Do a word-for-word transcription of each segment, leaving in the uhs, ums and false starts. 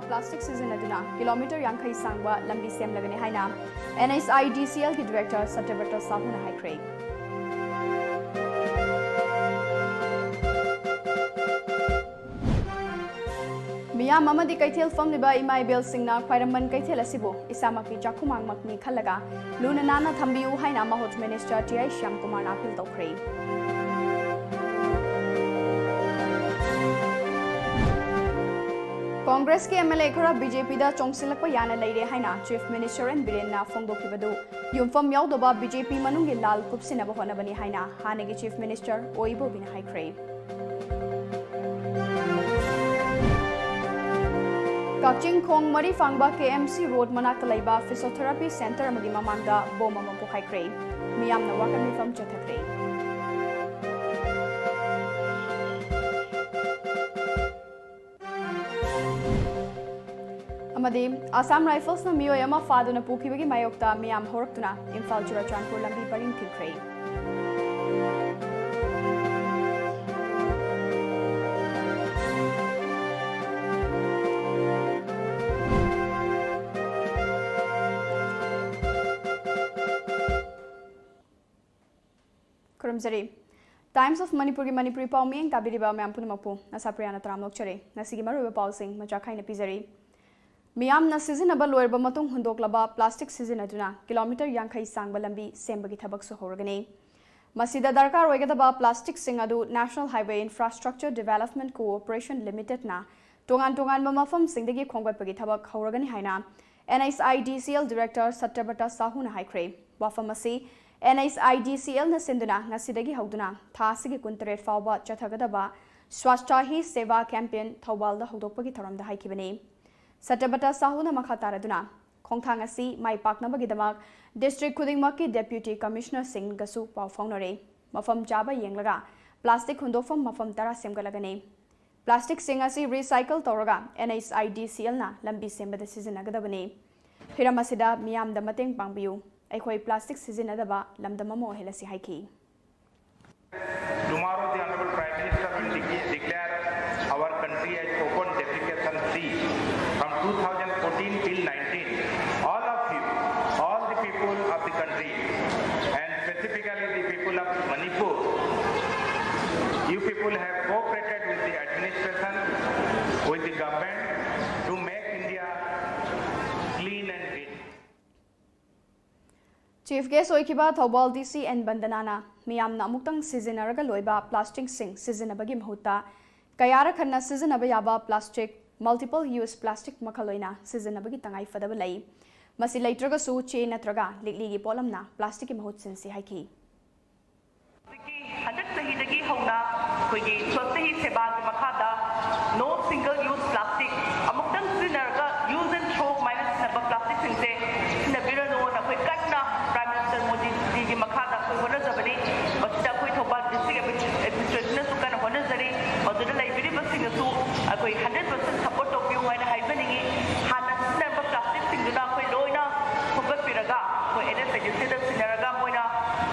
Plastic ꯁꯤꯖꯤꯟꯅꯗꯨꯅ kilometre ꯌꯥꯡꯈꯩ ꯁꯥꯡꯕ ꯂꯝꯕꯤ ꯁꯦꯝꯂꯒꯅꯤ ꯍꯥꯏꯅ NHIDCLꯒꯤ ꯗꯤꯔꯦꯛꯇꯔ ꯁꯇ꯭ꯌꯕ꯭ꯔꯇ ꯁꯥꯍꯨꯅ ꯍꯥꯏꯈ꯭ꯔꯦ꯫ ꯃꯤꯌꯥꯝ ꯑꯃꯗꯤ ꯀꯩꯊꯦꯜ ꯐꯝꯂꯤꯕ ꯏꯃꯥ ꯏꯕꯦꯜꯁꯤꯡꯅ ꯈ꯭ꯋꯥꯏꯔꯝꯕꯟ ꯀꯩꯊꯦꯜ ꯑꯁꯤꯕꯨ ꯏꯁꯥꯃꯛꯀꯤ ꯆꯥꯛꯈꯨꯃꯥꯡꯃꯛꯅꯤ ꯈꯜꯂꯒ ꯂꯨꯅ ꯅꯥꯟꯅ ꯊꯝꯕꯤꯌꯨ ꯍꯥꯏꯅ ꯃꯍꯨꯠ ꯃꯤꯅꯤꯁꯇꯔ ꯇꯤ ꯑꯥꯏ ꯁ꯭ꯌꯥꯝꯀꯨꯃꯥꯔꯅ ꯑꯥꯄꯤꯜ ꯇꯧꯈ꯭ꯔꯦ꯫ ꯀꯣꯡꯒ꯭ꯔꯦꯁꯀꯤ MLA ꯈꯔ BJPꯗ ꯆꯣꯡꯁꯤꯜꯂꯛꯄ ꯌꯥꯅ ꯂꯩꯔꯦ ꯍꯥꯏꯅ Chief Minister ꯑꯦꯟ ꯕꯤꯔꯦꯟꯅ ꯐꯣꯡꯗꯣꯛꯈꯤꯕꯗꯨ ꯌꯨꯝꯐꯝ ꯌꯥꯎꯗꯕ BJP ꯃꯅꯨꯡꯒꯤ ꯂꯥꯜ ꯀꯨꯞꯁꯤꯟꯅꯕ ꯍꯣꯠꯅꯕꯅꯤ ꯍꯥꯏꯅ ꯍꯥꯟꯅꯒꯤ Chief Minister ꯑꯣ ꯏꯕꯣꯕꯤꯅ ꯍꯥꯏꯈ꯭ꯔꯦ꯫ ꯀꯛꯆꯤꯡ ꯈꯣꯡ ꯃꯔꯤ ꯐꯥꯡꯕ KMC Road ꯃꯅꯥꯛꯇ ꯂꯩꯕ Physiotherapy Centre ꯑꯃꯒꯤ ꯃꯃꯥꯡꯗ ꯕꯣꯝ ꯑꯃ ꯄꯣꯈꯥꯏꯈ꯭ꯔꯦ꯫ ꯃꯤꯌꯥꯝꯅ ꯋꯥꯀꯠ ꯃꯤꯐꯝ ꯆꯠꯊꯈ꯭ꯔꯦ꯫ ꯑꯃꯗꯤ Assam Riflesꯅ ꯃꯤꯑꯣꯏ ꯑꯃ ꯐꯥꯗꯨꯅ ꯄꯨꯈꯤꯕꯒꯤ ꯃꯥꯌꯣꯛꯇ ꯃꯤꯌꯥꯝ ꯍꯧꯔꯛꯇꯨꯅ ꯏꯝꯐꯥꯜ ꯆꯨꯔꯆꯥꯟꯄꯨꯔ ꯂꯝꯕꯤ ꯄꯔꯤꯡ ꯊꯤꯡꯈ꯭ꯔꯦ꯫ ꯈꯨꯔꯨꯝꯖꯔꯤ꯫ Times of Manipurꯒꯤ ꯃꯅꯤꯄꯨꯔꯤ ꯄꯥꯎ ꯃꯤꯠꯌꯦꯡ ꯇꯥꯕꯤꯔꯤꯕ ꯃꯌꯥꯝ ꯄꯨꯝꯅꯃꯛꯄꯨ ꯅꯁꯥ ꯄ꯭ꯔꯤꯌꯥꯅ ꯇꯔꯥꯝꯅ ꯑꯣꯛꯆꯔꯤ꯫ ꯉꯁꯤꯒꯤ ꯃꯔꯨꯑꯣꯏꯕ ꯄꯥꯎꯁꯤꯡ ꯃꯆꯥ ꯈꯥꯏꯅ ꯄꯤꯖꯔꯤ꯫ ꯃꯤꯌꯥꯝꯅ ꯁꯤꯖꯤꯟꯅꯕ ꯂꯣꯏꯔꯕ ꯃꯇꯨꯡ ꯍꯨꯟꯗꯣꯛꯂꯕ ꯄ꯭ꯂꯥꯁꯇꯤꯛ ꯁꯤꯖꯤꯟꯅꯗꯨꯅ ꯀꯤꯂꯣꯃꯤꯇꯔ ꯌꯥꯡꯈꯩ ꯁꯥꯡꯕ ꯂꯝꯕꯤ ꯁꯦꯝꯕꯒꯤ ꯊꯕꯛꯁꯨ ꯍꯧꯔꯒꯅꯤ꯫ ꯃꯁꯤꯗ ꯗꯔꯀꯥꯔ ꯑꯣꯏꯒꯗꯕ ꯄ꯭ꯂꯥꯁꯇꯤꯛꯁꯤꯡ ꯑꯗꯨ National Highway Infrastructure Development Corporation Limitedꯅ ꯇꯣꯉꯥꯟ ꯇꯣꯉꯥꯟꯕ ꯃꯐꯝꯁꯤꯡꯗꯒꯤ ꯈꯣꯝꯒꯠꯄꯒꯤ ꯊꯕꯛ ꯍꯧꯔꯒꯅꯤ ꯍꯥꯏꯅ NHIDCL Director ꯁꯇ꯭ꯌꯕ꯭ꯔꯇ ꯁꯥꯍꯨꯅ ꯍꯥꯏꯈ꯭ꯔꯦ꯫ ꯋꯥꯐꯝ ꯑꯁꯤ NHIDCLꯅ ꯁꯤꯟꯗꯨꯅ ꯉꯁꯤꯗꯒꯤ ꯍꯧꯗꯨꯅ ꯊꯥ ꯑꯁꯤꯒꯤ ꯀꯨꯟꯇꯔꯦꯠ ꯐꯥꯎꯕ ꯆꯠꯊꯒꯗꯕ Swachhta Hi Seva Campaign ꯊꯧꯕꯥꯜꯗ ꯍꯧꯗꯣꯛꯄꯒꯤ ꯊꯧꯔꯝꯗ ꯍꯥꯏꯈꯤꯕꯅꯤ꯫ ꯁꯇ꯭ꯌꯕ꯭ꯔꯇ ꯁꯥꯍꯨꯅ ꯃꯈꯥ ꯇꯥꯔꯗꯨꯅ, ꯈꯣꯡꯊꯥꯡ ꯑꯁꯤ ꯃꯥꯏ ꯄꯥꯛꯅꯕꯒꯤꯗꯃꯛ district ꯈꯨꯗꯤꯡꯃꯛꯀꯤ Deputy Commissionerꯁꯤꯡꯒꯁꯨ ꯄꯥꯎ ꯐꯥꯎꯅꯔꯦ꯫ ꯃꯐꯝ ꯆꯥꯕ ꯌꯦꯡꯂꯒ ꯄ꯭ꯂꯥꯁꯇꯤꯛ ꯍꯨꯟꯗꯣꯛꯐꯝ ꯃꯐꯝ ꯇꯔꯥ ꯁꯦꯝꯒꯠꯂꯒꯅꯤ꯫ ꯄ꯭ꯂꯥꯁꯇꯤꯛꯁꯤꯡ ꯑꯁꯤ recycle ꯇꯧꯔꯒ NHIDCLꯅ ꯂꯝꯕꯤ ꯁꯦꯝꯕꯗ ꯁꯤꯖꯤꯟꯅꯒꯗꯕꯅꯤ꯫ ꯍꯤꯔꯝ ꯑꯁꯤꯗ ꯃꯤꯌꯥꯝꯗ ꯃꯇꯦꯡ ꯄꯥꯡꯕꯤꯌꯨ꯫ ꯑꯩꯈꯣꯏ ꯄ꯭ꯂꯥꯁꯇꯤꯛ ꯁꯤꯖꯤꯟꯅꯗꯕ ꯂꯝꯗꯝ ꯑꯃ ꯑꯣꯏꯍꯜꯂꯁꯤ ꯍꯥꯏꯈꯤ꯫ Tomorrow, the Honorable Prime Minister will de-, declare our country as open defecation free. Chief Guest ꯑꯣꯏꯈꯤꯕ ꯊꯧꯕꯥꯜ D C N ꯕꯟꯗꯅꯥꯅ ꯃꯤꯌꯥꯝꯅ ꯑꯃꯨꯛꯇꯪ ꯁꯤꯖꯤꯟꯅꯔꯒ ꯂꯣꯏꯕ plasticꯁꯤꯡ ꯁꯤꯖꯤꯟꯅꯕꯒꯤ ꯃꯍꯨꯠꯇ ꯀꯌꯥꯔꯛ ꯍꯟꯅ ꯁꯤꯖꯤꯟꯅꯕ ꯌꯥꯕ plastic, multiple use plastic ꯃꯈꯜ ꯑꯣꯏꯅ ꯁꯤꯖꯤꯟꯅꯕꯒꯤ ꯇꯉꯥꯏ ꯐꯗꯕ ꯂꯩ꯫ ꯃꯁꯤ ꯂꯩꯇ꯭ꯔꯒꯁꯨ ꯆꯦ ꯅꯠꯇ꯭ꯔꯒ ꯂꯤꯛꯂꯤꯒꯤ ꯄꯣꯠꯂꯝꯅ plasticꯀꯤ ꯃꯍꯨꯠ ꯁꯤꯟꯁꯤ ꯍꯥꯏꯈꯤ꯫ ꯍꯧꯖꯤꯛꯀꯤ ꯍꯟꯗꯛ ꯆꯍꯤꯗꯒꯤ ꯍꯧꯅ ꯑꯩꯈꯣꯏꯒꯤ ꯁ꯭ꯋꯁꯇ ꯍꯤ ꯁꯦꯕꯥꯒꯤ ꯃꯈꯥꯗ no single use plastic, ꯑꯃꯨꯛꯇꯪ ꯁꯤꯖꯤꯟꯅꯔꯒ use and throw ꯃꯥꯏꯅ ꯁꯤꯖꯤꯟꯅꯕ plasticꯁꯤꯡꯁꯦ ꯁꯤꯖꯤꯟꯅꯕꯤꯔꯅꯨꯅ ꯑꯩꯈꯣꯏ ꯀꯟꯅ Prime Minister ꯃꯣꯗꯤꯖꯤꯒꯤ ꯃꯈꯥꯗ ꯑꯩꯈꯣꯏ ꯍꯣꯠꯅꯖꯕꯅꯤ꯫ ꯃꯁꯤꯗ ꯑꯩꯈꯣꯏ ꯊꯧꯕꯥꯜ district administrationꯅꯁꯨ ꯀꯟꯅ ꯍꯣꯠꯅꯖꯔꯤ꯫ ꯃꯗꯨꯗ ꯂꯩꯕꯤꯔꯤꯕꯁꯤꯡꯅꯁꯨ ꯑꯩꯈꯣꯏ hundred percent support ꯇꯧꯕꯤꯌꯨ ꯍꯥꯏꯅ ꯍꯥꯏꯖꯅꯤꯡꯉꯤ꯫ ꯍꯥꯟꯅ ꯁꯤꯖꯤꯟꯅꯔꯝꯕ plasticꯁꯤꯡꯗꯨꯅ ꯑꯩꯈꯣꯏ ꯂꯣꯏꯅ ꯈꯣꯝꯒꯠꯄꯤꯔꯒ ꯑꯩꯈꯣꯏ NHIDCꯗ ꯁꯤꯟꯅꯔꯒ ꯃꯣꯏꯅ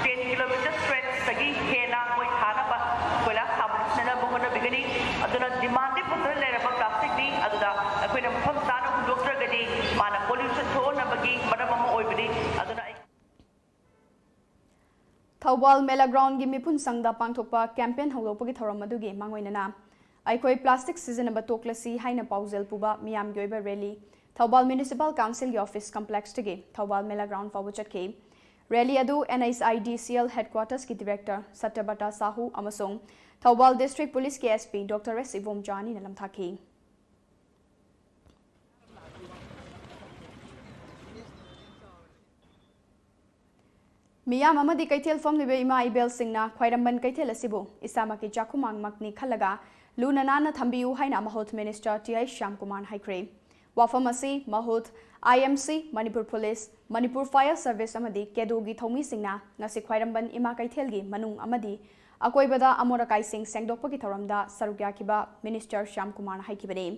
ten kilometer stretchꯇꯒꯤ ꯍꯦꯟꯅ ꯃꯣꯏ ꯊꯥꯅꯕ ꯀꯣꯏꯂꯥꯁ ꯊꯥꯕꯗ ꯁꯤꯟꯅꯅꯕ ꯍꯣꯠꯅꯕꯤꯒꯅꯤ꯫ ꯑꯗꯨꯅ demandꯗꯤ ꯐꯖꯅ ꯂꯩꯔꯕ plasticꯅꯤ, ꯑꯗꯨꯗ ꯑꯩꯈꯣꯏꯅ ꯃꯐꯝ ꯆꯥꯅ ꯍꯨꯟꯗꯣꯛꯇ꯭ꯔꯒꯗꯤ ꯃꯥꯅ pollution ꯊꯣꯛꯍꯟꯅꯕꯒꯤ ꯃꯔꯝ ꯑꯃ ꯑꯣꯏꯕꯅꯤ꯫ ꯑꯗꯨꯅ ꯑꯩ ꯊꯧꯕꯥꯜ ꯃꯦꯂꯥ groundꯒꯤ ꯃꯤꯄꯨꯟ ꯁꯪꯗ ꯄꯥꯡꯊꯣꯛꯄ campaign ꯍꯧꯗꯣꯛꯄꯒꯤ ꯊꯧꯔꯝ ꯑꯗꯨꯒꯤ ꯃꯥꯡꯑꯣꯏꯅꯅ ꯑꯩꯈꯣꯏ plastic ꯁꯤꯖꯤꯟꯅꯕ ꯇꯣꯛꯂꯁꯤ ꯍꯥꯏꯅ ꯄꯥꯎꯖꯦꯜ ꯄꯨꯕ ꯃꯤꯌꯥꯝꯒꯤ ꯑꯣꯏꯕ rally Thoubal Municipal Councilꯒꯤ office complexꯇꯒꯤ Thoubal ꯃꯦꯂꯥ ground ꯐꯥꯎꯕ ꯆꯠꯈꯤ꯫ Rally ꯑꯗꯨ NHIDCL headquartersꯀꯤ director ꯁꯇ꯭ꯌꯕ꯭ꯔꯇ ꯁꯥꯍꯨ ꯑꯃꯁꯨꯡ Thoubal District Policeꯀꯤ SP Doctor S Ibomcha ꯑꯅꯤꯅ ꯂꯝꯊꯥꯈꯤ꯫ ꯃꯤꯌꯥꯝ ꯑꯃꯗꯤ ꯀꯩꯊꯦꯜ ꯐꯝꯂꯤꯕ ꯏꯃꯥ ꯏꯕꯦꯜꯁꯤꯡꯅ ꯈ꯭ꯋꯥꯏꯔꯝꯕꯟ ꯀꯩꯊꯦꯜ ꯑꯁꯤꯕꯨ ꯏꯁꯥꯃꯛꯀꯤ ꯆꯥꯛꯈꯨꯃꯥꯡꯃꯛꯅꯤ ꯈꯜꯂꯒ ꯂꯨꯅ ꯅꯥꯟꯅ ꯊꯝꯕꯤꯌꯨ ꯍꯥꯏꯅ ꯃꯍꯨꯠ Minister T I ꯁ꯭ꯌꯥꯝꯀꯨꯃꯥꯔꯅ ꯍꯥꯏꯈ꯭ꯔꯦ꯫ ꯋꯥꯐꯝ ꯑꯁꯤ ꯃꯍꯨꯠ, IMC, Manipur police, Manipur Fire Service ꯑꯃꯗꯤ ꯀꯦꯗꯣꯒꯤ ꯊꯧꯃꯤꯁꯤꯡꯅ ꯉꯁꯤ ꯈ꯭ꯋꯥꯏꯔꯝꯕꯟ ꯏꯃꯥ ꯀꯩꯊꯦꯜꯒꯤ ꯃꯅꯨꯡ ꯑꯃꯗꯤ ꯑꯀꯣꯏꯕꯗ ꯑꯃꯣꯠ ꯑꯀꯥꯏꯁꯤꯡ ꯁꯦꯡꯗꯣꯛꯄꯒꯤ ꯊꯧꯔꯝꯗ ꯁꯔꯨꯛ ꯌꯥꯈꯤꯕ Minister ꯁ꯭ꯌꯥꯝꯀꯨꯃꯥꯔꯅ ꯍꯥꯏꯈꯤꯕꯅꯤ꯫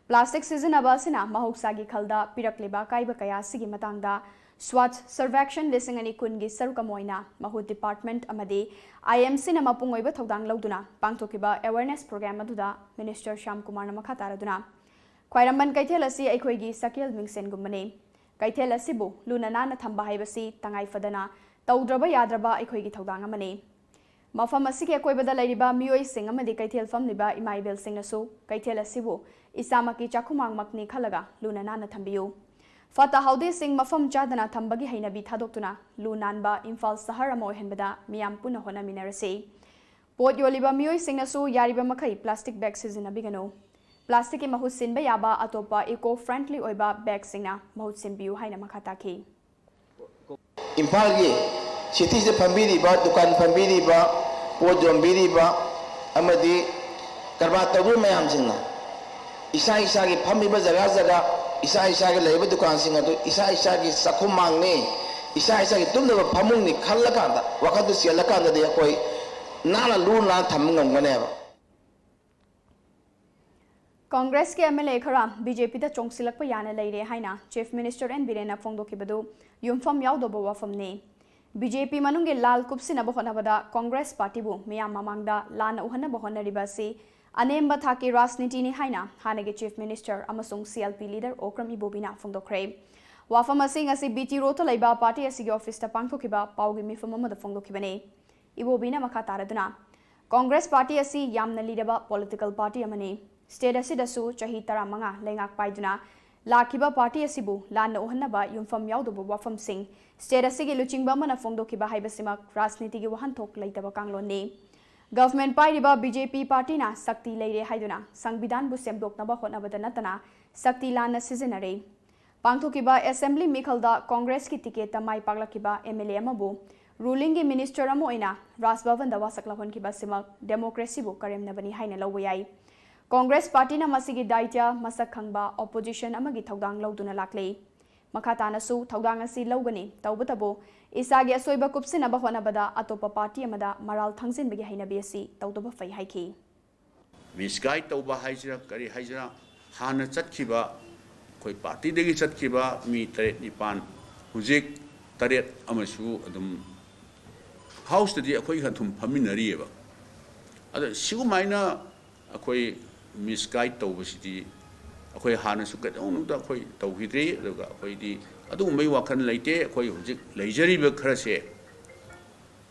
Plastic ꯁꯤꯖꯤꯟꯅꯕ ꯑꯁꯤꯅ ꯃꯍꯧꯁꯥꯒꯤ ꯈꯜꯗ ꯄꯤꯔꯛꯂꯤꯕ ꯑꯀꯥꯏꯕ ꯀꯌꯥ ꯑꯁꯤꯒꯤ ꯃꯇꯥꯡꯗ Swachh Survekshan ꯂꯤꯁꯤꯡ ꯑꯅꯤ ꯀꯨꯟꯒꯤ ꯁꯔꯨꯛ ꯑꯃ ꯑꯣꯏꯅ ꯃꯍꯨꯠ department ꯑꯃꯗꯤ IMCꯅ ꯃꯄꯨꯡ ꯑꯣꯏꯕ ꯊꯧꯗꯥꯡ ꯂꯧꯗꯨꯅ ꯄꯥꯡꯊꯣꯛꯈꯤꯕ awareness program ꯑꯗꯨꯗ Minister ꯁ꯭ꯌꯥꯝꯀꯨꯃꯥꯔꯅ ꯃꯈꯥ ꯇꯥꯔꯗꯨꯅ, ꯈ꯭ꯋꯥꯏꯔꯝꯕꯟ ꯀꯩꯊꯦꯜ ꯑꯁꯤ ꯑꯩꯈꯣꯏꯒꯤ ꯁꯛꯍꯦꯜ ꯃꯤꯡꯁꯦꯟꯒꯨꯝꯕꯅꯤ꯫ ꯀꯩꯊꯦꯜ ꯑꯁꯤꯕꯨ ꯂꯨꯅ ꯅꯥꯟꯅ ꯊꯝꯕ ꯍꯥꯏꯕꯁꯤ ꯇꯉꯥꯏ ꯐꯗꯅ ꯇꯧꯗ꯭ꯔꯕ ꯌꯥꯗ꯭ꯔꯕ ꯑꯩꯈꯣꯏꯒꯤ ꯊꯧꯗꯥꯡ ꯑꯃꯅꯤ꯫ ꯃꯐꯝ ꯑꯁꯤꯒꯤ ꯑꯀꯣꯏꯕꯗ ꯂꯩꯔꯤꯕ ꯃꯤꯑꯣꯏꯁꯤꯡ ꯑꯃꯗꯤ ꯀꯩꯊꯦꯜ ꯐꯝꯂꯤꯕ ꯏꯃꯥ ꯏꯕꯦꯜꯁꯤꯡꯅꯁꯨ ꯀꯩꯊꯦꯜ ꯑꯁꯤꯕꯨ ꯏꯁꯥꯃꯛꯀꯤ ꯆꯥꯛꯈꯨꯃꯥꯡꯃꯛꯅꯤ ꯈꯜꯂꯒ ꯂꯨꯅ ꯅꯥꯟꯅ ꯊꯝꯕꯤꯌꯨ꯫ ꯐꯠꯇ ꯍꯥꯎꯗꯤꯁꯤꯡ ꯃꯐꯝ ꯆꯥꯗꯅ ꯊꯝꯕꯒꯤ ꯍꯩꯅꯕꯤ ꯊꯥꯗꯣꯛꯇꯨꯅ ꯂꯨ ꯅꯥꯟꯕ ꯏꯝꯐꯥꯜ ꯁꯍꯔ ꯑꯃ ꯑꯣꯏꯍꯟꯕꯗ ꯃꯤꯌꯥꯝ ꯄꯨꯟꯅ ꯍꯣꯠꯅꯃꯤꯟꯅꯔꯁꯤ꯫ ꯄꯣꯠ ꯌꯣꯜꯂꯤꯕ ꯃꯤꯑꯣꯏꯁꯤꯡꯅꯁꯨ ꯌꯥꯔꯤꯕ ꯃꯈꯩ plastic bag ꯁꯤꯖꯤꯟꯅꯕꯤꯒꯅꯨ꯫ Plasticꯀꯤ ꯃꯍꯨꯠ ꯁꯤꯟꯕ ꯌꯥꯕ ꯑꯇꯣꯞꯄ eco friendly ꯑꯣꯏꯕ bagꯁꯤꯡꯅ ꯃꯍꯨꯠ ꯁꯤꯟꯕꯤꯌꯨ ꯍꯥꯏꯅ ꯃꯈꯥ ꯇꯥꯈꯤ꯫ ꯏꯝꯐꯥꯜꯒꯤ cityꯁꯤꯗ ꯐꯝꯕꯤꯔꯤꯕ, ꯗꯨꯀꯥꯟ ꯐꯝꯕꯤꯔꯤꯕ, ꯄꯣꯠ ꯌꯣꯟꯕꯤꯔꯤꯕ ꯑꯃꯗꯤ ꯀꯔꯕꯥꯔ ꯇꯧꯕ ꯃꯌꯥꯝꯁꯤꯡꯅ ꯏꯁꯥ ꯏꯁꯥꯒꯤ ꯐꯝꯃꯤꯕ ꯖꯒꯥ ꯖꯒꯥ, ꯏꯁꯥ ꯏꯁꯥꯒꯤ ꯂꯩꯔꯤꯕ ꯗꯨꯀꯥꯟꯁꯤꯡ ꯑꯗꯨ ꯏꯁꯥ ꯏꯁꯥꯒꯤ ꯆꯥꯛꯈꯨꯝꯃꯥꯡꯅꯤ, ꯏꯁꯥ ꯏꯁꯥꯒꯤ ꯇꯨꯝꯅꯕ ꯐꯃꯨꯡꯅꯤ ꯈꯜꯂꯀꯥꯟꯗ, ꯋꯥꯈꯜꯗꯨ ꯆꯦꯜꯂꯀꯥꯟꯗꯗꯤ ꯑꯩꯈꯣꯏ ꯅꯥꯟꯅ ꯂꯨ ꯅꯥꯟꯅ ꯊꯝꯕ ꯉꯝꯒꯅꯦꯕ꯫ ꯀꯣꯡꯒ꯭ꯔꯦꯁꯀꯤ MLA ꯈꯔ BJPꯗ ꯆꯣꯡꯁꯤꯜꯂꯛꯄ ꯌꯥꯅ ꯂꯩꯔꯦ ꯍꯥꯏꯅ Chief Minister N ꯕꯤꯔꯦꯟꯅ ꯐꯣꯡꯗꯣꯛꯈꯤꯕꯗꯨ ꯌꯨꯝꯐꯝ ꯌꯥꯎꯗꯕ ꯋꯥꯐꯝꯅꯤ꯫ BJP ꯃꯅꯨꯡꯒꯤ ꯂꯥꯜ ꯀꯨꯞꯁꯤꯟꯅꯕ ꯍꯣꯠꯅꯕꯗ ꯀꯣꯡꯒ꯭ꯔꯦꯁ ꯄꯥꯔꯇꯤꯕꯨ ꯃꯤꯌꯥꯝ ꯃꯃꯥꯡꯗ ꯂꯥꯟꯅ ꯎꯍꯟꯅꯕ ꯍꯣꯠꯅꯔꯤꯕ ꯑꯁꯤ ꯑꯅꯦꯝꯕ ꯊꯥꯛꯀꯤ ꯔꯥꯖꯅꯤꯇꯤꯅꯤ ꯍꯥꯏꯅ ꯍꯥꯟꯅꯒꯤ Chief Minister ꯑꯃꯁꯨꯡ CLP leader ꯑꯣꯀ꯭ꯔꯝ ꯏꯕꯣꯕꯤꯅ ꯐꯣꯡꯗꯣꯛꯈ꯭ꯔꯦ꯫ ꯋꯥꯐꯝ ꯑꯁꯤ ꯉꯁꯤ BT Roadꯇ ꯂꯩꯕ ꯄꯥꯔꯇꯤ ꯑꯁꯤꯒꯤ ꯑꯣꯐꯤꯁꯇ ꯄꯥꯡꯊꯣꯛꯈꯤꯕ ꯄꯥꯎꯒꯤ ꯃꯤꯐꯝ ꯑꯃꯗ ꯐꯣꯡꯗꯣꯛꯈꯤꯕꯅꯤ꯫ ꯏꯕꯣꯕꯤꯅ ꯃꯈꯥ ꯇꯥꯔꯗꯨꯅ, ꯀꯣꯡꯒ꯭ꯔꯦꯁ ꯄꯥꯔꯇꯤ ꯑꯁꯤ ꯌꯥꯝꯅ ꯂꯤꯔꯕ political party ꯑꯃꯅꯤ꯫ State ꯑꯁꯤꯗꯁꯨ ꯆꯍꯤ ꯇꯔꯥꯃꯉꯥ ꯂꯩꯉꯥꯛ ꯄꯥꯏꯗꯨꯅ ꯂꯥꯛꯈꯤꯕ ꯄꯥꯔꯇꯤ ꯑꯁꯤꯕꯨ ꯂꯥꯟꯅ ꯎꯍꯟꯅꯕ ꯌꯨꯝꯐꯝ ꯌꯥꯎꯗꯕ ꯋꯥꯐꯝꯁꯤꯡ state ꯑꯁꯤꯒꯤ ꯂꯨꯆꯤꯡꯕ ꯑꯃꯅ ꯐꯣꯡꯗꯣꯛꯈꯤꯕ ꯍꯥꯏꯕꯁꯤꯃꯛ ꯔꯥꯖꯅꯤꯇꯤꯒꯤ ꯋꯥꯍꯟꯊꯣꯛ ꯂꯩꯇꯕ ꯀꯥꯡꯂꯣꯟꯅꯤ꯫ Government ꯄꯥꯏꯔꯤꯕ BJP ꯄꯥꯔꯇꯤꯅ ꯁꯛꯇꯤ ꯂꯩꯔꯦ ꯍꯥꯏꯗꯨꯅ ꯁꯪꯕꯤꯙꯥꯟꯕꯨ ꯁꯦꯝꯗꯣꯛꯅꯕ ꯍꯣꯠꯅꯕꯗ ꯅꯠꯇꯅ ꯁꯛꯇꯤ ꯂꯥꯟꯅ ꯁꯤꯖꯤꯟꯅꯔꯦ꯫ ꯄꯥꯡꯊꯣꯛꯈꯤꯕ assembly ꯃꯤꯈꯜꯗ ꯀꯣꯡꯒ꯭ꯔꯦꯁꯀꯤ ticketꯇ ꯃꯥꯏ ꯄꯥꯛꯂꯛꯈꯤꯕ MLA ꯑꯃꯕꯨ rulingꯒꯤ minister ꯑꯃ ꯑꯣꯏꯅ ꯔꯥꯖ ꯚꯕꯟꯗ ꯋꯥꯁꯛ ꯂꯧꯍꯟꯈꯤꯕ ꯑꯁꯤꯃꯛ democracyꯕꯨ ꯀꯔꯦꯝꯅꯕꯅꯤ ꯍꯥꯏꯅ ꯂꯧꯕ ꯌꯥꯏ꯫ ꯀꯣꯡꯒ꯭ꯔꯦꯁ ꯄꯥꯔꯇꯤꯅ ꯃꯁꯤꯒꯤ ꯗꯥꯏꯇ꯭ꯌ ꯃꯁꯛ ꯈꯪꯕ opposition ꯑꯃꯒꯤ ꯊꯧꯗꯥꯡ ꯂꯧꯗꯨꯅ ꯂꯥꯛꯂꯤ꯫ ꯃꯈꯥ ꯇꯥꯅꯁꯨ ꯊꯧꯗꯥꯡ ꯑꯁꯤ ꯂꯧꯒꯅꯤ, ꯇꯧꯕꯇꯕꯨ ꯏꯁꯥꯒꯤ ꯑꯁꯣꯏꯕ ꯀꯨꯞꯁꯤꯟꯅꯕ ꯍꯣꯠꯅꯕꯗ ꯑꯇꯣꯞꯄ ꯄꯥꯔꯇꯤ ꯑꯃꯗ ꯃꯔꯥꯜ ꯊꯪꯖꯤꯟꯕꯒꯤ ꯍꯩꯅꯕꯤ ꯑꯁꯤ ꯇꯧꯗꯕ ꯐꯩ ꯍꯥꯏꯈꯤ꯫ Misguide ꯇꯧꯕ ꯍꯥꯏꯁꯤꯔꯥ ꯀꯔꯤ ꯍꯥꯏꯁꯤꯔꯥ, ꯍꯥꯟꯅ ꯆꯠꯈꯤꯕ ꯑꯩꯈꯣꯏ ꯄꯥꯔꯇꯤꯗꯒꯤ ꯆꯠꯈꯤꯕ ꯃꯤ ꯇꯔꯦꯠ ꯅꯤꯄꯥꯟ ꯍꯧꯖꯤꯛ ꯇꯔꯦꯠ ꯑꯃꯁꯨ ꯑꯗꯨꯝ Houseꯇꯗꯤ ꯑꯩꯈꯣꯏꯒ ꯑꯗꯨꯝ ꯐꯝꯃꯤꯟꯅꯔꯤꯑꯕ꯫ ꯑꯗ ꯁꯤꯒꯨꯃꯥꯏꯅ ꯑꯩꯈꯣꯏ misguide ꯇꯧꯕꯁꯤꯗꯤ ꯑꯩꯈꯣꯏ ꯍꯥꯟꯅꯁꯨ ꯀꯩꯗꯧꯅꯨꯡꯗ ꯑꯩꯈꯣꯏ ꯇꯧꯈꯤꯗ꯭ꯔꯤ꯫ ꯑꯗꯨꯒ ꯑꯩꯈꯣꯏꯗꯤ ꯑꯗꯨꯒꯨꯝꯕꯒꯤ ꯋꯥꯈꯜ ꯂꯩꯇꯦ꯫ ꯑꯩꯈꯣꯏ ꯍꯧꯖꯤꯛ ꯂꯩꯖꯔꯤꯕ ꯈꯔꯁꯦ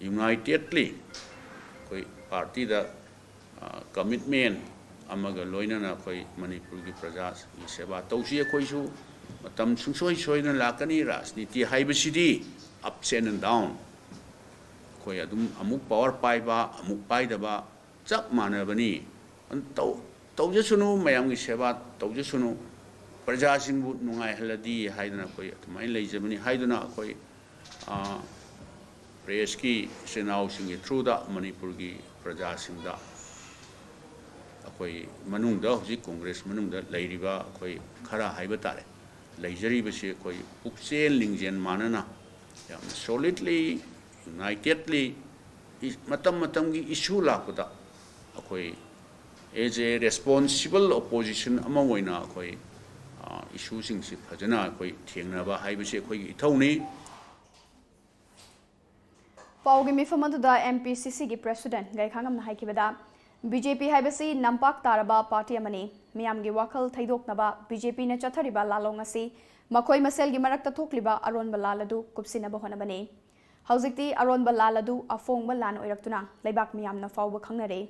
unitedly ꯑꯩꯈꯣꯏ ꯄꯥꯔꯇꯤꯗ commitment ꯑꯃꯒ ꯂꯣꯏꯅꯅ ꯑꯩꯈꯣꯏ ꯃꯅꯤꯄꯨꯔꯒꯤ ꯄ꯭ꯔꯖꯥꯒꯤ ꯁꯦꯕꯥ ꯇꯧꯁꯤ꯫ ꯑꯩꯈꯣꯏꯁꯨ ꯃꯇꯝ ꯁꯨꯡꯁꯣꯏ ꯁꯣꯏꯗꯅ ꯂꯥꯛꯀꯅꯤ꯫ ꯔꯥꯖꯅꯤꯇꯤ ꯍꯥꯏꯕꯁꯤꯗꯤ ups and down, ꯑꯩꯈꯣꯏ ꯑꯗꯨꯝ ꯑꯃꯨꯛ ꯄꯥꯋꯔ ꯄꯥꯏꯕ, ꯑꯃꯨꯛ ꯄꯥꯏꯗꯕ, ꯆꯞ ꯃꯥꯟꯅꯕꯅꯤ꯫ ꯇꯧ-, ꯇꯧꯖꯁꯅꯨ, ꯃꯌꯥꯝꯒꯤ ꯁꯦꯕꯥ ꯇꯧꯖꯁꯅꯨ, ꯄ꯭ꯔꯖꯥꯁꯤꯡꯕꯨ ꯅꯨꯡꯉꯥꯏꯍꯜꯂꯗꯤ ꯍꯥꯏꯗꯅ ꯑꯩꯈꯣꯏ ꯑꯗꯨꯃꯥꯏꯅ ꯂꯩꯖꯕꯅꯤ꯫ ꯍꯥꯏꯗꯨꯅ ꯑꯩꯈꯣꯏ, ꯑ, ꯄ꯭ꯔꯦꯁꯀꯤ ꯏꯆꯤꯟ ꯏꯅꯥꯎꯁꯤꯡꯒꯤ ꯊ꯭ꯔꯨꯗ ꯃꯅꯤꯄꯨꯔꯒꯤ ꯄ꯭ꯔꯖꯥꯁꯤꯡꯗ, ꯑꯩꯈꯣꯏ ꯃꯅꯨꯡꯗ, ꯍꯧꯖꯤꯛ ꯀꯣꯡꯒ꯭ꯔꯦꯁ ꯃꯅꯨꯡꯗ ꯂꯩꯔꯤꯕ ꯑꯩꯈꯣꯏ ꯈꯔ ꯍꯥꯏꯕ ꯇꯥꯔꯦ, ꯂꯩꯖꯔꯤꯕꯁꯤ ꯑꯩꯈꯣꯏ ꯄꯨꯛꯆꯦꯜ ꯂꯤꯡꯖꯦꯜ ꯃꯥꯟꯅꯅ, ꯌꯥꯝ solidly, unitedly, ꯃꯇꯝ ꯃꯇꯝꯒꯤ issue ꯂꯥꯛꯄꯗ ꯑꯩꯈꯣꯏ as a responsible opposition ꯑꯃ ꯑꯣꯏꯅ ꯑꯩꯈꯣꯏ, ꯑ, issueꯁꯤꯡꯁꯤ ꯐꯖꯅ ꯑꯩꯈꯣꯏ ꯊꯦꯡꯅꯕ ꯍꯥꯏꯕꯁꯤ ꯑꯩꯈꯣꯏꯒꯤ ꯏꯊꯧꯅꯤ꯫ ꯄꯥꯎꯒꯤ ꯃꯤꯐꯝ ꯑꯗꯨꯗ M P C Cꯒꯤ president ꯒꯩꯈꯥꯉꯝꯅ ꯍꯥꯏꯈꯤꯕꯗ, B J P ꯍꯥꯏꯕꯁꯤ ꯅꯝꯄꯥꯛ ꯇꯥꯔꯕ party ꯑꯃꯅꯤ꯫ ꯃꯤꯌꯥꯝꯒꯤ ꯋꯥꯈꯜ ꯊꯩꯗꯣꯛꯅꯕ B J Pꯅ ꯆꯠꯊꯔꯤꯕ ꯂꯥꯜꯂꯣꯡ ꯑꯁꯤ ꯃꯈꯣꯏ ꯃꯁꯦꯜꯒꯤ ꯃꯔꯛꯇ ꯊꯣꯛꯂꯤꯕ ꯑꯔꯣꯟꯕ ꯂꯥꯜ ꯑꯗꯨ ꯀꯨꯞꯁꯤꯟꯅꯕ ꯍꯣꯠꯅꯕꯅꯤ꯫ ꯍꯧꯖꯤꯛꯇꯤ ꯑꯔꯣꯟꯕ ꯂꯥꯜ ꯑꯗꯨ ꯑꯐꯣꯡꯕ ꯂꯥꯟ ꯑꯣꯏꯔꯛꯇꯨꯅ ꯂꯩꯕꯥꯛ ꯃꯤꯌꯥꯝꯅ ꯐꯥꯎꯕ ꯈꯪꯅꯔꯦ꯫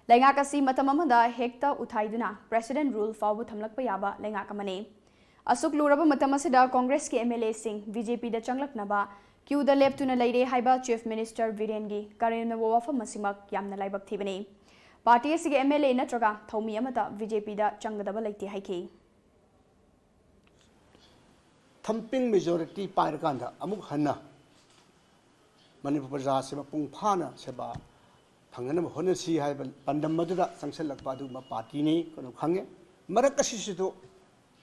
ꯂꯩꯉꯥꯛ ꯑꯁꯤ ꯃꯇꯝ ꯑꯃꯗ ꯍꯦꯛꯇ ꯎꯊꯥꯏꯗꯨꯅ president rule ꯐꯥꯎꯕ ꯊꯝꯂꯛꯄ ꯌꯥꯕ ꯂꯩꯉꯥꯛ ꯑꯃꯅꯤ꯫ ꯑꯁꯨꯛ ꯂꯨꯔꯕ ꯃꯇꯝ ꯑꯁꯤꯗ ꯀꯣꯡꯒ꯭ꯔꯦꯁꯀꯤ M L Aꯁꯤꯡ B J Pꯗ ꯆꯪꯂꯛꯅꯕ queueꯗ ꯂꯦꯞꯇꯨꯅ ꯂꯩꯔꯦ ꯍꯥꯏꯕ Chief Minister ꯕꯤꯔꯦꯟꯒꯤ ꯀꯔꯦꯝꯅꯕ ꯋꯥꯐꯝ ꯑꯁꯤꯃꯛ ꯌꯥꯝꯅ ꯂꯥꯏꯕꯛ ꯊꯤꯕꯅꯤ꯫ Party ꯑꯁꯤꯒꯤ M L A ꯅꯠꯇ꯭ꯔꯒ ꯊꯧꯃꯤ ꯑꯃꯠꯇ B J Pꯗ ꯆꯪꯒꯗꯕ ꯂꯩꯇꯦ ꯍꯥꯏꯈꯤ꯫ Thumping majority ꯄꯥꯏꯔꯀꯥꯟꯗ ꯑꯃꯨꯛ ꯍꯟꯅ ꯃꯅꯤꯄꯨꯔ ꯄ꯭ꯔꯖꯥꯁꯦ ꯃꯄꯨꯡ ꯐꯥꯅ ꯁꯦꯕꯥ ꯐꯪꯅꯅꯕ ꯍꯣꯠꯅꯁꯤ ꯍꯥꯏꯕ ꯄꯥꯟꯗꯝ ꯑꯗꯨꯗ ꯆꯪꯁꯤꯜꯂꯛꯄ ꯑꯗꯨꯒꯨꯝꯕ partyꯅꯤ ꯀꯩꯅꯣ ꯈꯪꯉꯦ꯫ ꯃꯔꯛ ꯑꯁꯤꯁꯤꯗ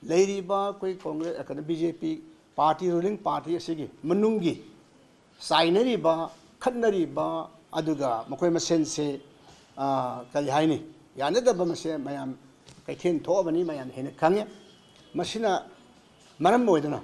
ꯂꯩꯔꯤꯕ ꯑꯩꯈꯣꯏ ꯀꯣꯡꯒ꯭ꯔꯦꯁ, ꯀꯩꯅꯣ, B J P party, ruling party ꯑꯁꯤꯒꯤ ꯃꯅꯨꯡꯒꯤ ꯆꯥꯏꯅꯔꯤꯕ, ꯈꯠꯅꯔꯤꯕ, ꯑꯗꯨꯒ ꯃꯈꯣꯏ ꯃꯁꯦꯟꯁꯦ, ꯑ, ꯀꯔꯤ ꯍꯥꯏꯅꯤ, ꯌꯥꯅꯗꯕ ꯃꯁꯦꯟ ꯃꯌꯥꯝ ꯀꯩꯊꯦꯜ ꯊꯣꯛꯑꯕꯅꯤ, ꯃꯌꯥꯝ ꯍꯦꯟꯅ ꯈꯪꯉꯦ꯫ ꯃꯁꯤꯅ ꯃꯔꯝ ꯑꯣꯏꯗꯨꯅ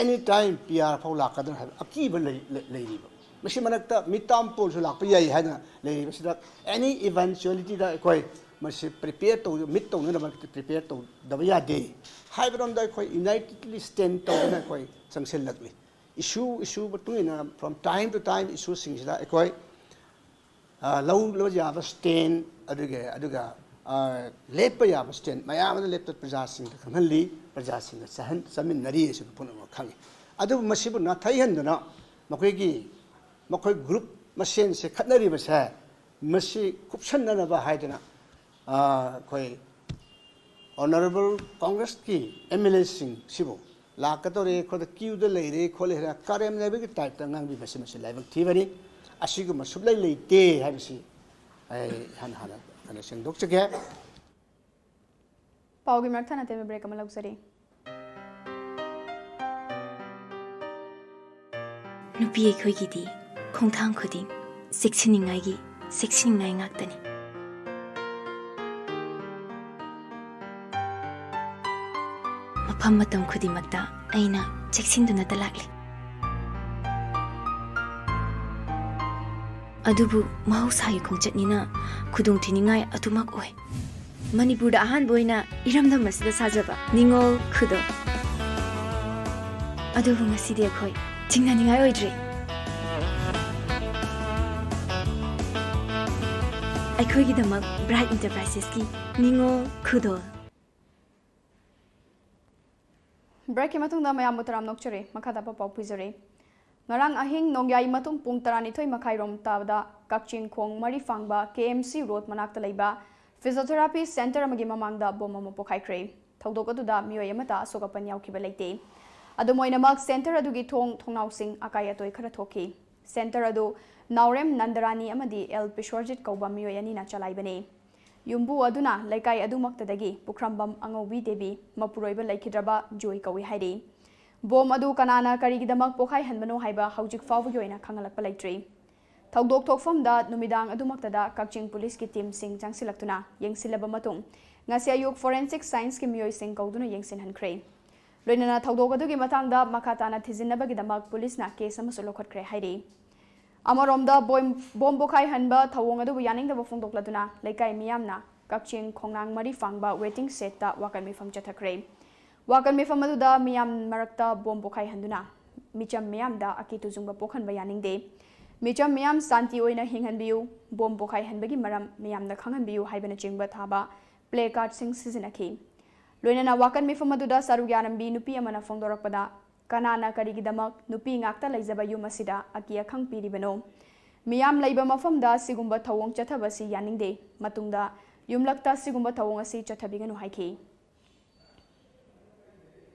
any time P R ꯐꯥꯎ ꯂꯥꯛꯀꯗ꯭ꯔꯥ ꯍꯥꯏꯕ ꯑꯀꯤꯕ ꯂꯩ-, ꯂꯩ-, ꯂꯩꯔꯤꯕ꯫ ꯃꯁꯤ ꯃꯔꯛꯇ ꯃꯤꯠ ꯇꯥꯝꯄꯣꯟꯁꯨ ꯂꯥꯛꯄ ꯌꯥꯏ ꯍꯥꯏꯅ ꯂꯩꯔꯤꯕꯁꯤꯗ, any eventualityꯗ ꯑꯩꯈꯣꯏ ꯃꯁꯤ prepare ꯇꯧ-, meet ꯇꯧꯅꯅꯕ prepare ꯇꯧꯗꯕ ꯌꯥꯗꯦ ꯍꯥꯏꯕꯔꯣꯝꯗ ꯑꯩꯈꯣꯏ unitedly stand ꯇꯧꯗꯨꯅ ꯑꯩꯈꯣꯏ ꯆꯪꯁꯤꯜꯂꯛꯂꯤ꯫ Issue, issue ꯃꯇꯨꯡ ꯏꯟꯅ from time to time issueꯁꯤꯡꯁꯤꯗ ꯑꯩꯈꯣꯏ, ꯑ, ꯂꯧꯕ ꯌꯥꯕ stand, ꯑꯗꯨꯒ, ꯑꯗꯨꯒ ꯂꯦꯞꯄ ꯌꯥꯕ ꯁ꯭ꯇꯦꯟ ꯃꯌꯥꯝ ꯑꯃ ꯂꯦꯞꯇ ꯄ꯭ꯔꯖꯥꯁꯤꯡꯗ ꯈꯪꯍꯜꯂꯤ, ꯄ꯭ꯔꯖꯥꯁꯤꯡꯅ ꯆꯍꯟ-, ꯆꯠꯃꯤꯟꯅꯔꯤ ꯍꯥꯏꯁꯤꯕꯨ ꯄꯨꯝꯅꯃꯛ ꯈꯪꯉꯤ꯫ ꯑꯗꯨꯕꯨ ꯃꯁꯤꯕꯨ ꯅꯥꯊꯩꯍꯟꯗꯨꯅ ꯃꯈꯣꯏꯒꯤ, ꯃꯈꯣꯏ ꯒ꯭ꯔꯨꯞ ꯃꯁꯦꯟꯁꯦ ꯈꯠꯅꯔꯤꯕꯁꯦ, ꯃꯁꯤ ꯀꯨꯞꯁꯟꯅꯅꯕ ꯍꯥꯏꯗꯅ, ꯑ, ꯑꯩꯈꯣꯏ ꯑꯣꯅꯔꯦꯕꯜ ꯀꯣꯡꯒ꯭ꯔꯦꯁꯀꯤ ꯑꯦꯝ ꯑꯦꯜ ꯑꯦꯁꯤꯡ ꯁꯤꯕꯨ ꯂꯥꯛꯀꯗꯧꯔꯦ, ꯑꯩꯈꯣꯏꯗ ꯀ꯭ꯌꯨꯗ ꯂꯩꯔꯦ ꯈꯣꯠꯂꯦ ꯍꯥꯏꯅ ꯀꯥꯔꯦꯝꯅꯕꯒꯤ ꯇꯥꯏꯞꯇ ꯉꯥꯡꯕꯤꯕꯁꯤ, ꯃꯁꯤ ꯂꯥꯏꯕꯛ ꯊꯤꯕꯅꯤ꯫ ꯑꯁꯤꯒꯨꯝꯕ ꯁꯨꯛꯂꯩ ꯂꯩꯇꯦ ꯍꯥꯏꯕꯁꯤ ꯑꯩ ꯍꯥꯟꯅ, ꯍꯥꯟꯅ, ꯍꯥꯟꯅ ꯁꯦꯡꯗꯣꯛꯆꯒꯦ꯫ ꯄꯥꯎꯒꯤ ꯃꯔꯛ ꯊꯠꯅ ꯇꯦꯟꯕ ꯕ꯭ꯔꯦꯛ ꯑꯃ ꯂꯧꯖꯔꯤ꯫ ꯅꯨꯄꯤ ꯑꯩꯈꯣꯏꯒꯤꯗꯤ ꯈꯣꯡꯊꯥꯡ ꯈꯨꯗꯤꯡ ꯆꯦꯛꯁꯤꯟꯅꯤꯡꯉꯥꯏꯒꯤ, ꯆꯦꯛꯁꯤꯟꯅꯤꯡꯉꯥꯏ ꯉꯥꯛꯇꯅꯤ꯫ ꯃꯐꯝ ꯃꯇꯝ ꯈꯨꯗꯤꯡꯃꯛꯇ ꯑꯩꯅ ꯆꯦꯛꯁꯤꯟꯗꯨꯅꯇ ꯂꯥꯛꯂꯤ꯫ ꯑꯗꯨꯕꯨ ꯃꯍꯧꯁꯥꯒꯤ ꯈꯣꯡꯆꯠꯅꯤꯅ ꯈꯨꯗꯣꯡꯊꯤꯅꯤꯡꯉꯥꯏ ꯑꯗꯨꯃꯛ ꯑꯣꯏ꯫ ꯃꯅꯤꯄꯨꯔꯗ ꯑꯍꯥꯟꯕ ꯑꯣꯏꯅ ꯏꯔꯝꯗꯝ ꯑꯁꯤꯗ ꯁꯥꯖꯕ ꯅꯤꯉꯣꯜ ꯈꯨꯗꯣꯜ꯫ ꯑꯗꯨꯕꯨ ꯉꯁꯤꯗꯤ ꯑꯩꯈꯣꯏ ꯆꯤꯡꯅꯅꯤꯡꯉꯥꯏ ꯑꯣꯏꯗ꯭ꯔꯦ꯫ ꯑꯩꯈꯣꯏꯒꯤꯗꯃꯛ ꯕ꯭ꯔꯥꯏꯠ ꯏꯟꯇꯔꯄ꯭ꯔꯥꯏꯁꯦꯁꯀꯤ ꯅꯤꯉꯣꯜ ꯈꯨꯗꯣꯜ꯫ ꯕ꯭ꯔꯦꯛꯀꯤ ꯃꯇꯨꯡꯗ ꯃꯌꯥꯝꯕꯨ ꯇꯔꯥꯝꯅ ꯑꯣꯛꯆꯔꯤ꯫ ꯃꯈꯥ ꯇꯥꯕ ꯄꯥꯎ ꯄꯤꯖꯔꯤ꯫ ꯉꯔꯥꯡ ꯑꯍꯤꯡ ꯅꯣꯡꯌꯥꯏ ꯃꯇꯨꯡ ꯄꯨꯡ ꯇꯔꯥꯅꯤꯊꯣꯏ ꯃꯈꯥꯏꯔꯣꯝ ꯇꯥꯕꯗ ꯀꯛꯆꯤꯡ ꯈꯣꯡ ꯃꯔꯤ ꯐꯥꯡꯕ ꯀꯦ ꯑꯦꯝ ꯁꯤ ꯔꯣꯗ ꯃꯅꯥꯛꯇ ꯂꯩꯕ ꯐꯤꯖꯤꯑꯣꯊꯦꯔꯥꯄꯤ ꯁꯦꯟꯇꯔ ꯑꯃꯒꯤ ꯃꯃꯥꯡꯗ ꯕꯣꯝ ꯑꯃ ꯄꯣꯈꯥꯏꯈ꯭ꯔꯦ꯫ ꯊꯧꯗꯣꯛ ꯑꯗꯨꯗ ꯃꯤꯑꯣꯏ ꯑꯃꯠꯇ ꯑꯁꯣꯛ ꯑꯄꯟ ꯌꯥꯎꯈꯤꯕ ꯂꯩꯇꯦ꯫ ꯑꯗꯨꯝ ꯑꯣꯏꯅꯃꯛ, ꯁꯦꯟꯇꯔ ꯑꯗꯨꯒꯤ ꯊꯣꯡ ꯊꯣꯡꯅꯥꯎꯁꯤꯡ ꯑꯀꯥꯏ ꯑꯇꯣꯏ ꯈꯔ ꯊꯣꯛꯈꯤ꯫ ꯁꯦꯟꯇꯔ ꯑꯗꯨ ꯅꯥꯎꯔꯦꯝ ꯅꯟꯗꯔꯥꯅꯤ ꯑꯃꯗꯤ ꯑꯦꯜ ꯕꯤꯁ꯭ꯋꯔꯖꯤꯠ ꯀꯧꯕ ꯃꯤꯑꯣꯏ ꯑꯅꯤꯅ ꯆꯂꯥꯏꯕꯅꯤ꯫ ꯌꯨꯝꯕꯨ ꯑꯗꯨꯅ ꯂꯩꯀꯥꯏ ꯑꯗꯨꯃꯛꯇꯗꯒꯤ ꯄꯨꯈ꯭ꯔꯝꯕꯝ ꯑꯉꯧꯕꯤ ꯗꯦꯕꯤ, ꯃꯄꯨꯔꯣꯏꯕ ꯂꯩꯈꯤꯗ꯭ꯔꯕ ꯖꯣꯏ ꯀꯧꯏ ꯍꯥꯏꯔꯤ꯫ ꯕꯣꯝ ꯑꯗꯨ ꯀꯅꯥꯅ ꯀꯔꯤꯒꯤꯗꯃꯛ ꯄꯣꯈꯥꯏꯍꯟꯕꯅꯣ ꯍꯥꯏꯕ ꯍꯧꯖꯤꯛ ꯐꯥꯎꯕꯒꯤ ꯑꯣꯏꯅ ꯈꯪꯍꯜꯂꯛꯄ ꯂꯩꯇ꯭ꯔꯤ꯫ ꯊꯧꯗꯣꯛ ꯊꯣꯛꯐꯝꯗ ꯅꯨꯃꯤꯗꯥꯡ ꯑꯗꯨꯃꯛꯇꯗ ꯀꯛꯆꯤꯡ ꯄꯨꯂꯤꯁꯀꯤ ꯇꯤꯝꯁꯤꯡ ꯆꯪꯁꯤꯜꯂꯛꯇꯨꯅ ꯌꯦꯡꯁꯤꯜꯂꯕ ꯃꯇꯨꯡ, ꯉꯁꯤ ꯑꯌꯨꯛ ꯐꯣꯔꯦꯟꯁꯤꯛ ꯁꯥꯏꯟꯁꯀꯤ ꯃꯤꯑꯣꯏꯁꯤꯡ ꯀꯧꯗꯨꯅ ꯌꯦꯡꯁꯤꯟꯍꯟꯈ꯭ꯔꯦ꯫ ꯂꯣꯏꯅꯅ ꯊꯧꯗꯣꯛ ꯑꯗꯨꯒꯤ ꯃꯇꯥꯡꯗ ꯃꯈꯥ ꯇꯥꯅ ꯊꯤꯖꯤꯟꯅꯕꯒꯤꯗꯃꯛ ꯄꯨꯂꯤꯁꯅ ꯀꯦꯁ ꯑꯃꯁꯨ ꯂꯧꯈꯠꯈ꯭ꯔꯦ ꯍꯥꯏꯔꯤ꯫ ꯑꯃꯔꯣꯝꯗ, ꯕꯣꯝ, ꯕꯣꯝ ꯄꯣꯈꯥꯏꯍꯟꯕ ꯊꯧꯑꯣꯡ ꯑꯗꯨꯕꯨ ꯌꯥꯅꯤꯡꯗꯕ ꯐꯣꯡꯗꯣꯛꯂꯗꯨꯅ ꯂꯩꯀꯥꯏ ꯃꯤꯌꯥꯝꯅ ꯀꯛꯆꯤꯡ ꯈꯣꯡꯅꯥꯡ ꯃꯔꯤ ꯐꯥꯡꯕ ꯋꯦꯇꯤꯡ ꯁꯦꯗꯇ ꯋꯥꯀꯠ ꯃꯤꯐꯝ ꯆꯠꯊꯈ꯭ꯔꯦ꯫ ꯋꯥꯀꯠ ꯃꯤꯐꯝ ꯑꯗꯨꯗ ꯃꯤꯌꯥꯝ ꯃꯔꯛꯇ ꯕꯣꯝ ꯄꯣꯈꯥꯏꯍꯟꯗꯨꯅ ꯃꯤꯆꯝ ꯃꯤꯌꯥꯝꯗ ꯑꯀꯤ ꯇꯨꯖꯨꯡꯕ ꯄꯣꯛꯍꯟꯕ ꯌꯥꯅꯤꯡꯗꯦ꯫ ꯃꯤꯆꯝ ꯃꯤꯌꯥꯝ ꯁꯥꯟꯇꯤ ꯑꯣꯏꯅ ꯍꯤꯡꯍꯟꯕꯤꯌꯨ, ꯕꯣꯝ ꯄꯣꯈꯥꯏꯍꯟꯕꯒꯤ ꯃꯔꯝ ꯃꯤꯌꯥꯝꯅ ꯈꯪꯍꯟꯕꯤꯌꯨ ꯍꯥꯏꯕꯅꯆꯤꯡꯕ ꯊꯥꯕ ꯄ꯭ꯂꯦ ꯀꯥꯔꯗꯁꯤꯡ ꯁꯤꯖꯤꯟꯅꯈꯤ꯫ ꯂꯣꯏꯅꯅ ꯋꯥꯀꯠ ꯃꯤꯐꯝ ꯑꯗꯨꯗ ꯁꯔꯨꯛ ꯌꯥꯔꯝꯕꯤ ꯅꯨꯄꯤ ꯑꯃꯅ ꯐꯣꯡꯗꯣꯔꯛꯄꯗ, ꯀꯅꯥꯅ ꯀꯔꯤꯒꯤꯗꯃꯛ ꯅꯨꯄꯤ ꯉꯥꯛꯇ ꯂꯩꯖꯕ ꯌꯨꯝ ꯑꯁꯤꯗ ꯑꯀꯤ ꯑꯈꯪ ꯄꯤꯔꯤꯕꯅꯣ? ꯃꯤꯌꯥꯝ ꯂꯩꯕ ꯃꯐꯝꯗ ꯁꯤꯒꯨꯝꯕ ꯊꯧꯑꯣꯡ ꯆꯠꯊꯕꯁꯤ ꯌꯥꯅꯤꯡꯗꯦ꯫ ꯃꯇꯨꯡꯗ ꯌꯨꯝꯂꯛꯇ ꯁꯤꯒꯨꯝꯕ ꯊꯧꯑꯣꯡ ꯑꯁꯤ ꯆꯠꯊꯕꯤꯒꯅꯨ ꯍꯥꯏꯈꯤ꯫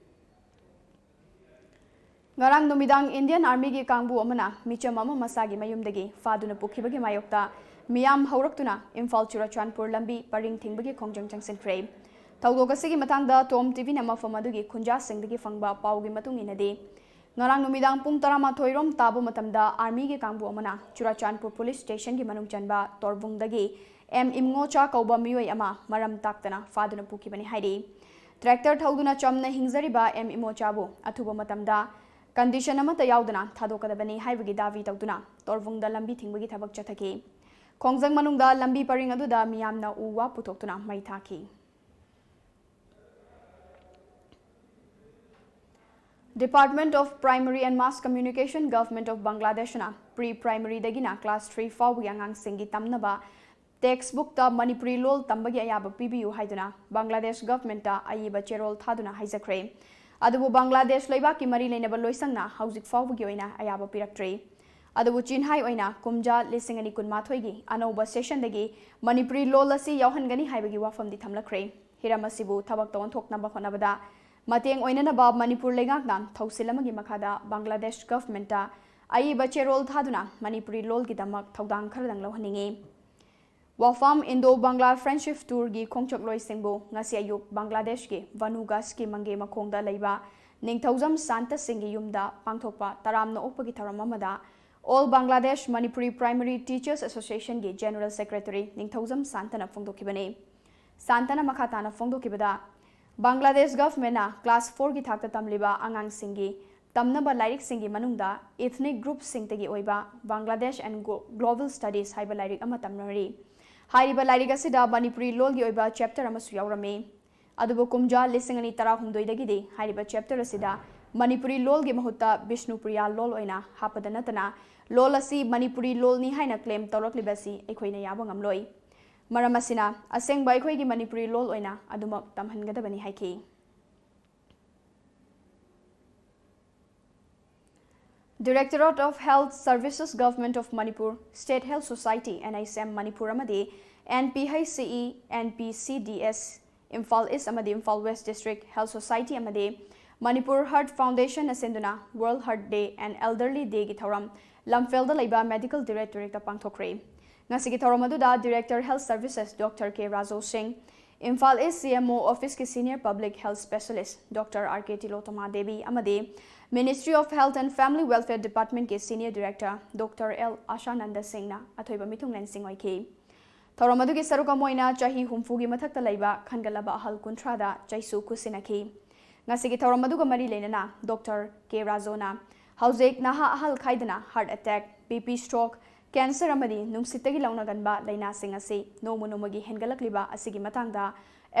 ꯉꯔꯥꯡ ꯅꯨꯃꯤꯗꯥꯡ Indian Armyꯒꯤ ꯀꯥꯡꯕꯨ ꯑꯃꯅ ꯃꯤꯆꯝ ꯑꯃ ꯃꯁꯥꯒꯤ ꯃꯌꯨꯝꯗꯒꯤ ꯐꯥꯗꯨꯅ ꯄꯨꯈꯤꯕꯒꯤ ꯃꯥꯌꯣꯛꯇ ꯃꯤꯌꯥꯝ ꯍꯧꯔꯛꯇꯨꯅ ꯏꯝꯐꯥꯜ ꯆꯨꯔꯆꯥꯟꯄꯨꯔ ꯂꯝꯕꯤ ꯄꯔꯤꯡ ꯊꯤꯡꯕꯒꯤ ꯈꯣꯡꯖꯪ ꯆꯪꯁꯤꯟꯈ꯭ꯔꯦ꯫ ꯊꯧꯗꯣꯛ ꯑꯁꯤꯒꯤ ꯃꯇꯥꯡꯗ Tom TVꯅ ꯃꯐꯝ ꯑꯗꯨꯒꯤ ꯈꯨꯟꯖꯥꯁꯤꯡꯗꯒꯤ ꯐꯪꯕ ꯄꯥꯎꯒꯤ ꯃꯇꯨꯡ ꯏꯟꯅꯗꯤ, ꯉꯔꯥꯡ ꯅꯨꯃꯤꯗꯥꯡ ꯄꯨꯡ ꯇꯔꯥꯃꯥꯊꯣꯏ ꯔꯣꯝ ꯇꯥꯕ ꯃꯇꯝꯗ Armyꯒꯤ ꯀꯥꯡꯕꯨ ꯑꯃꯅ ꯆꯨꯔꯆꯥꯟꯄꯨꯔ Police Stationꯒꯤ ꯃꯅꯨꯡ ꯆꯟꯕ ꯇꯣꯔꯕꯨꯡꯗꯒꯤ M ꯏꯃꯣꯆꯥ ꯀꯧꯕ ꯃꯤꯑꯣꯏ ꯑꯃ ꯃꯔꯝ ꯇꯥꯛꯇꯅ ꯐꯥꯗꯨꯅ ꯄꯨꯈꯤꯕꯅꯤ ꯍꯥꯏꯔꯤ꯫ Tractor ꯊꯧꯗꯨꯅ ꯆꯝꯅ ꯍꯤꯡꯖꯔꯤꯕ M ꯏꯃꯣꯆꯥꯕꯨ ꯑꯊꯨꯕ ꯃꯇꯝꯗ condition ꯑꯃꯠꯇ ꯌꯥꯎꯗꯅ ꯊꯥꯗꯣꯛꯀꯗꯕꯅꯤ ꯍꯥꯏꯕꯒꯤ ꯗꯥꯕꯤ ꯇꯧꯗꯨꯅ ꯇꯣꯔꯕꯨꯡꯗ ꯂꯝꯕꯤ ꯊꯤꯡꯕꯒꯤ ꯊꯕꯛ ꯆꯠꯊꯈꯤ꯫ ꯈꯣꯡꯖꯪ ꯃꯅꯨꯡꯗ ꯂꯝꯕꯤ ꯄꯔꯤꯡ ꯑꯗꯨꯗ ꯃꯤꯌꯥꯝꯅ ꯎ ꯋꯥ ꯄꯨꯊꯣꯛꯇꯨꯅ ꯃꯩ ꯊꯥꯈꯤ꯫ Department of Primary and Mass Communication, Government of Bangladeshꯅ pre primaryꯗꯒꯤꯅ class three ꯐꯥꯎꯕꯒꯤ ꯑꯉꯥꯡꯁꯤꯡꯒꯤ ꯇꯝꯅꯕ textbookꯇ ꯃꯅꯤꯄꯨꯔꯤ ꯂꯣꯜ ꯇꯝꯕꯒꯤ ꯑꯌꯥꯕ ꯄꯤꯕꯤꯌꯨ ꯍꯥꯏꯗꯨꯅ ꯕꯪꯒ꯭ꯂꯥꯗꯦꯁ governmentꯇ ꯑꯏꯕ ꯆꯦꯔꯣꯜ ꯊꯥꯗꯨꯅ ꯍꯥꯏꯖꯈ꯭ꯔꯦ꯫ ꯑꯗꯨꯕꯨ ꯕꯪꯒ꯭ꯂꯥꯗꯦꯁ ꯂꯩꯕꯥꯛꯀꯤ ꯃꯔꯤ ꯂꯩꯅꯕ ꯂꯣꯏꯁꯪꯅ ꯍꯧꯖꯤꯛ ꯐꯥꯎꯕꯒꯤ ꯑꯣꯏꯅ ꯑꯌꯥꯕ ꯄꯤꯔꯛꯇ꯭ꯔꯤ꯫ ꯑꯗꯨꯕꯨ ꯆꯤꯟꯍꯥꯏ ꯑꯣꯏꯅ ꯀꯨꯝꯖꯥ ꯂꯤꯁꯤꯡ ꯑꯅꯤ ꯀꯨꯟꯃꯥꯊꯣꯏꯒꯤ ꯑꯅꯧꯕ sessionꯗꯒꯤ ꯃꯅꯤꯄꯨꯔꯤ ꯂꯣꯜ ꯑꯁꯤ ꯌꯥꯎꯍꯟꯒꯅꯤ ꯍꯥꯏꯕꯒꯤ ꯋꯥꯐꯝꯗꯤ ꯊꯝꯂꯛꯈ꯭ꯔꯦ꯫ ꯍꯤꯔꯝ ꯑꯁꯤꯕꯨ ꯊꯕꯛꯇ ꯑꯣꯟꯊꯣꯛꯅꯕ ꯍꯣꯠꯅꯕꯗ ꯃꯇꯦꯡ ꯑꯣꯏꯅꯅꯕ ꯃꯅꯤꯄꯨꯔ ꯂꯩꯉꯥꯛꯅ ꯊꯧꯁꯤꯜ ꯑꯃꯒꯤ ꯃꯈꯥꯗ ꯕꯪꯒ꯭ꯂꯥꯗꯦꯁ governmentꯇ ꯑꯏꯕ ꯆꯦꯔꯣꯜ ꯊꯥꯗꯨꯅ ꯃꯅꯤꯄꯨꯔꯤ ꯂꯣꯜꯒꯤꯗꯃꯛ ꯊꯧꯗꯥꯡ ꯈꯔꯗꯪ ꯂꯧꯍꯟꯅꯤꯡꯏ꯫ ꯋꯥꯐꯝ: Indo Bangla Friendship Tourꯒꯤ ꯈꯣꯡꯆꯠꯂꯣꯏꯁꯤꯡꯕꯨ ꯉꯁꯤ ꯑꯌꯨꯛ ꯕꯪꯒ꯭ꯂꯥꯗꯦꯁꯀꯤ ꯚꯅꯨꯒꯁꯀꯤ ꯃꯪꯒꯦ ꯃꯈꯣꯡꯗ ꯂꯩꯕ ꯅꯤꯡꯊꯧꯖꯝ ꯁꯥꯟꯇ ꯁꯤꯡꯒꯤ ꯌꯨꯝꯗ ꯄꯥꯡꯊꯣꯛꯄ ꯇꯔꯥꯝꯅ ꯑꯣꯛꯄꯒꯤ ꯊꯧꯔꯝ ꯑꯃꯗ All Bangladesh Manipuri Primary Teachers Associationꯒꯤ General Secretary ꯅꯤꯡꯊꯧꯖꯝ ꯁꯥꯟꯇꯅ ꯐꯣꯡꯗꯣꯛꯈꯤꯕꯅꯤ꯫ ꯁꯥꯟꯇꯅ ꯃꯈꯥ ꯇꯥꯅ ꯐꯣꯡꯗꯣꯛꯈꯤꯕꯗ, ꯕꯪꯒ꯭ꯂꯥꯗꯦꯁ governmentꯅ class fourꯒꯤ ꯊꯥꯛꯇ ꯇꯝꯂꯤꯕ ꯑꯉꯥꯡꯁꯤꯡꯒꯤ ꯇꯝꯅꯕ ꯂꯥꯏꯔꯤꯛꯁꯤꯡꯒꯤ ꯃꯅꯨꯡꯗ Ethnic Groupꯁꯤꯡꯇꯒꯤ ꯑꯣꯏꯕ Bangladesh and Glo-, Global Studies ꯍꯥꯏꯕ ꯂꯥꯏꯔꯤꯛ ꯑꯃ ꯇꯝꯅꯔꯤ꯫ ꯍꯥꯏꯔꯤꯕ ꯂꯥꯏꯔꯤꯛ ꯑꯁꯤꯗ ꯃꯅꯤꯄꯨꯔꯤ ꯂꯣꯜꯒꯤ ꯑꯣꯏꯕ chapter ꯑꯃꯁꯨ ꯌꯥꯎꯔꯝꯃꯤ꯫ ꯑꯗꯨꯕꯨ ꯀꯨꯝꯖꯥ ꯂꯤꯁꯤꯡ ꯑꯅꯤ ꯇꯔꯥꯍꯨꯝꯗꯣꯏꯗꯒꯤꯗꯤ ꯍꯥꯏꯔꯤꯕ chapter ꯑꯁꯤꯗ ꯃꯅꯤꯄꯨꯔꯤ ꯂꯣꯜꯒꯤ ꯃꯍꯨꯠꯇ ꯕꯤꯁꯅꯨꯄ꯭ꯔꯤꯌꯥ ꯂꯣꯜ ꯑꯣꯏꯅ ꯍꯥꯞꯄꯗ ꯅꯠꯇꯅ ꯂꯣꯜ ꯑꯁꯤ ꯃꯅꯤꯄꯨꯔꯤ ꯂꯣꯜꯅꯤ ꯍꯥꯏꯅ claim ꯇꯧꯔꯛꯂꯤꯕ ꯑꯁꯤ ꯑꯩꯈꯣꯏꯅ ꯌꯥꯕ ꯉꯝꯂꯣꯏ꯫ ꯃꯔꯝ ꯑꯁꯤꯅ ꯑꯁꯦꯡꯕ ꯑꯩꯈꯣꯏꯒꯤ ꯃꯅꯤꯄꯨꯔꯤ ꯂꯣꯜ ꯑꯣꯏꯅ ꯑꯗꯨꯃꯛ ꯇꯝꯍꯟꯒꯗꯕꯅꯤ ꯍꯥꯏꯈꯤ꯫ Directorate of Health Services, Government of Manipur, State Health Society, N H M Manipur ꯑꯃꯗꯤ N P H C E, N P C D S, Imphal east ꯑꯃꯗꯤ Imphal west District Health Society ꯑꯃꯗꯤ Manipur Heart Foundation ꯅ ꯁꯤꯟꯗꯨꯅ World Heart Day and Elderly Day ꯒꯤ ꯊꯧꯔꯝ ꯂꯝꯐꯦꯜꯗ ꯂꯩꯕ Medical Directorateꯇ ꯄꯥꯡꯊꯣꯛꯈ꯭ꯔꯦ꯫ ꯉꯁꯤꯒꯤ ꯊꯧꯔꯝ ꯑꯗꯨꯗ Director Health Services Doctor K Rajo Singh, Imphal east C M O Office ꯀꯤ Senior Public Health Specialist Doctor R K Tilottama Devi ꯑꯃꯗꯤ Ministry of Health and Family Welfare Department ꯀꯤ Senior Director Doctor L Ashananda Singh ꯅ ꯑꯊꯣꯏꯕ ꯃꯤꯊꯨꯡꯂꯦꯟꯁꯤꯡ ꯑꯣꯏꯈꯤ꯫ ꯊꯧꯔꯝ ꯑꯗꯨꯒꯤ ꯁꯔꯨꯛ ꯑꯃ ꯑꯣꯏꯅ ꯆꯍꯤ ꯍꯨꯝꯐꯨꯒꯤ ꯃꯊꯛꯇ ꯂꯩꯕ ꯈꯟꯒꯠꯂꯕ ꯑꯍꯜ ꯀꯨꯟꯊ꯭ꯔꯥꯗ ꯆꯩꯁꯨ ꯈꯨꯠꯁꯤꯟꯅꯈꯤ꯫ ꯉꯁꯤꯒꯤ ꯊꯧꯔꯝ ꯑꯗꯨꯒ ꯃꯔꯤ ꯂꯩꯅꯅ Doctor K Rajo ꯅ ꯍꯧꯖꯤꯛ ꯅꯍꯥ ꯑꯍꯜ ꯈꯥꯏꯗꯅ heart attack, B P stroke, cancer ꯑꯃꯗꯤ ꯅꯨꯡꯁꯤꯠꯇꯒꯤ ꯂꯧꯅꯒꯟꯕ ꯂꯥꯏꯅꯥꯁꯤꯡ ꯑꯁꯤ ꯅꯣꯡꯃ ꯅꯣꯡꯃꯒꯤ ꯍꯦꯟꯒꯠꯂꯛꯂꯤꯕ ꯑꯁꯤꯒꯤ ꯃꯇꯥꯡꯗ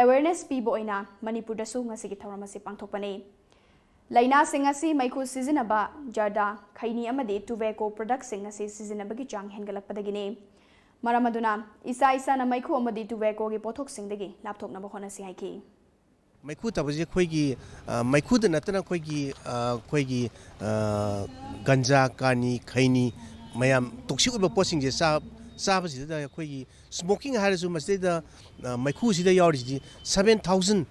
awareness ꯄꯤꯕ ꯑꯣꯏꯅ ꯃꯅꯤꯄꯨꯔꯗꯁꯨ ꯉꯁꯤꯒꯤ ꯊꯧꯔꯝ ꯑꯁꯤ ꯄꯥꯡꯊꯣꯛꯄꯅꯤ꯫ ꯂꯥꯏꯅꯥꯁꯤꯡ ꯑꯁꯤ ꯃꯩꯈꯨ ꯁꯤꯖꯤꯟꯅꯕ, ꯖꯔꯗꯥ, ꯈꯩꯅꯤ ꯑꯃꯗꯤ tobacco product ꯁꯤꯡ ꯑꯁꯤ ꯁꯤꯖꯤꯟꯅꯕꯒꯤ ꯆꯥꯡ ꯍꯦꯟꯒꯠꯂꯛꯄꯗꯒꯤꯅꯤ꯫ ꯃꯔꯝ ꯑꯗꯨꯅ ꯏꯁꯥ ꯏꯁꯥꯅ ꯃꯩꯈꯨ ꯑꯃꯗꯤ tobacco ꯒꯤ ꯄꯣꯠꯊꯣꯛꯁꯤꯡꯗꯒꯤ ꯂꯥꯞꯊꯣꯛꯅꯕ ꯍꯣꯠꯅꯁꯤ ꯍꯥꯏꯈꯤ꯫ ꯃꯩꯈꯨ ꯇꯥꯕꯁꯤ ꯑꯩꯈꯣꯏꯒꯤ, ꯑ, ꯃꯩꯈꯨꯗ ꯅꯠꯇꯅ ꯑꯩꯈꯣꯏꯒꯤ, ꯑ, ꯑꯩꯈꯣꯏꯒꯤ, ꯑ, ꯒꯟꯖꯥ, ꯀꯥꯅꯤ, ꯈꯩꯅꯤ, ꯃꯌꯥꯝ toxic ꯑꯣꯏꯕ ꯄꯣꯠꯁꯤꯡꯁꯦ ꯆꯥ-, ꯆꯥꯕꯁꯤꯗ ꯑꯩꯈꯣꯏꯒꯤ smoking ꯍꯥꯏꯔꯁꯨ ꯃꯁꯤꯗꯩꯗ, ꯑ, ꯃꯩꯈꯨꯁꯤꯗ ꯌꯥꯎꯔꯤꯁꯤꯗꯤ seven thousand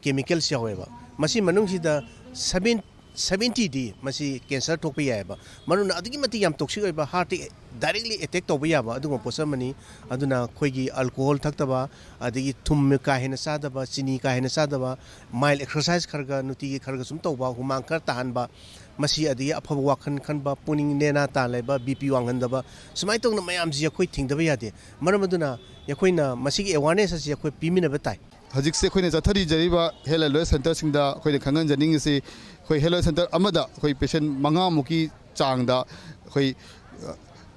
chemicals ꯌꯥꯎꯋꯦꯕ꯫ ꯃꯁꯤ ꯃꯅꯨꯡꯁꯤꯗ seven seventy ꯗꯤ ꯃꯁꯤ cancer ꯊꯣꯛꯄ ꯌꯥꯏꯑꯕ꯫ ꯃꯔꯝꯅ ꯑꯗꯨꯛꯀꯤ ꯃꯇꯤꯛ ꯌꯥꯝ toxic ꯑꯣꯏꯕ, heart ꯇ directly attack ꯇꯧꯕ ꯌꯥꯕ ꯑꯗꯨꯒꯨꯝꯕ ꯄꯣꯠꯁꯛ ꯑꯃꯅꯤ꯫ ꯑꯗꯨꯅ ꯑꯩꯈꯣꯏꯒꯤ alcohol ꯊꯛꯇꯕ, ꯑꯗꯒꯤ ꯊꯨꯝ ꯀꯥ ꯍꯦꯟꯅ ꯆꯥꯗꯕ, ꯆꯤꯅꯤ ꯀꯥ ꯍꯦꯟꯅ ꯆꯥꯗꯕ, mild exercise ꯈꯔ ꯈꯔ ꯅꯨꯡꯇꯤꯒꯤ ꯈꯔ ꯈꯔ ꯁꯨꯝ ꯇꯧꯕ, ꯍꯨꯃꯥꯡ ꯈꯔ ꯇꯥꯍꯟꯕ, ꯃꯁꯤ ꯑꯗꯒꯤ ꯑꯐꯕ ꯋꯥꯈꯜ ꯈꯟꯕ, ꯄꯨꯛꯅꯤꯡ ꯅꯦꯅꯥ ꯇꯥꯅ ꯂꯩꯕ, B P ꯋꯥꯡꯍꯟꯗꯕ, ꯁꯨꯃꯥꯏꯅ ꯇꯧꯗꯅ ꯃꯌꯥꯝꯁꯤ ꯑꯩꯈꯣꯏ ꯊꯤꯡꯗꯕ ꯌꯥꯗꯦ꯫ ꯃꯔꯝ ꯑꯗꯨꯅ ꯑꯩꯈꯣꯏꯅ ꯃꯁꯤꯒꯤ awareness ꯑꯁꯤ ꯑꯩꯈꯣꯏ ꯄꯤꯃꯤꯟꯅꯕ ꯇꯥꯏ꯫ ꯍꯧꯖꯤꯛꯁꯦ ꯑꯩꯈꯣꯏꯅ ꯆꯠꯊꯔꯤꯖꯔꯤꯕ health and wellness centre ꯁꯤꯡꯗ ꯑꯩꯈꯣꯏꯅ ꯈꯪꯍꯟꯖꯅꯤꯡꯉꯤꯁꯤ, ꯑꯩꯈꯣꯏ health and wellness centre ꯑꯃꯗ ꯑꯩꯈꯣꯏ patient ꯃꯉꯥꯃꯨꯛꯀꯤ ꯆꯥꯡꯗ ꯑꯩꯈꯣꯏ, ꯑ,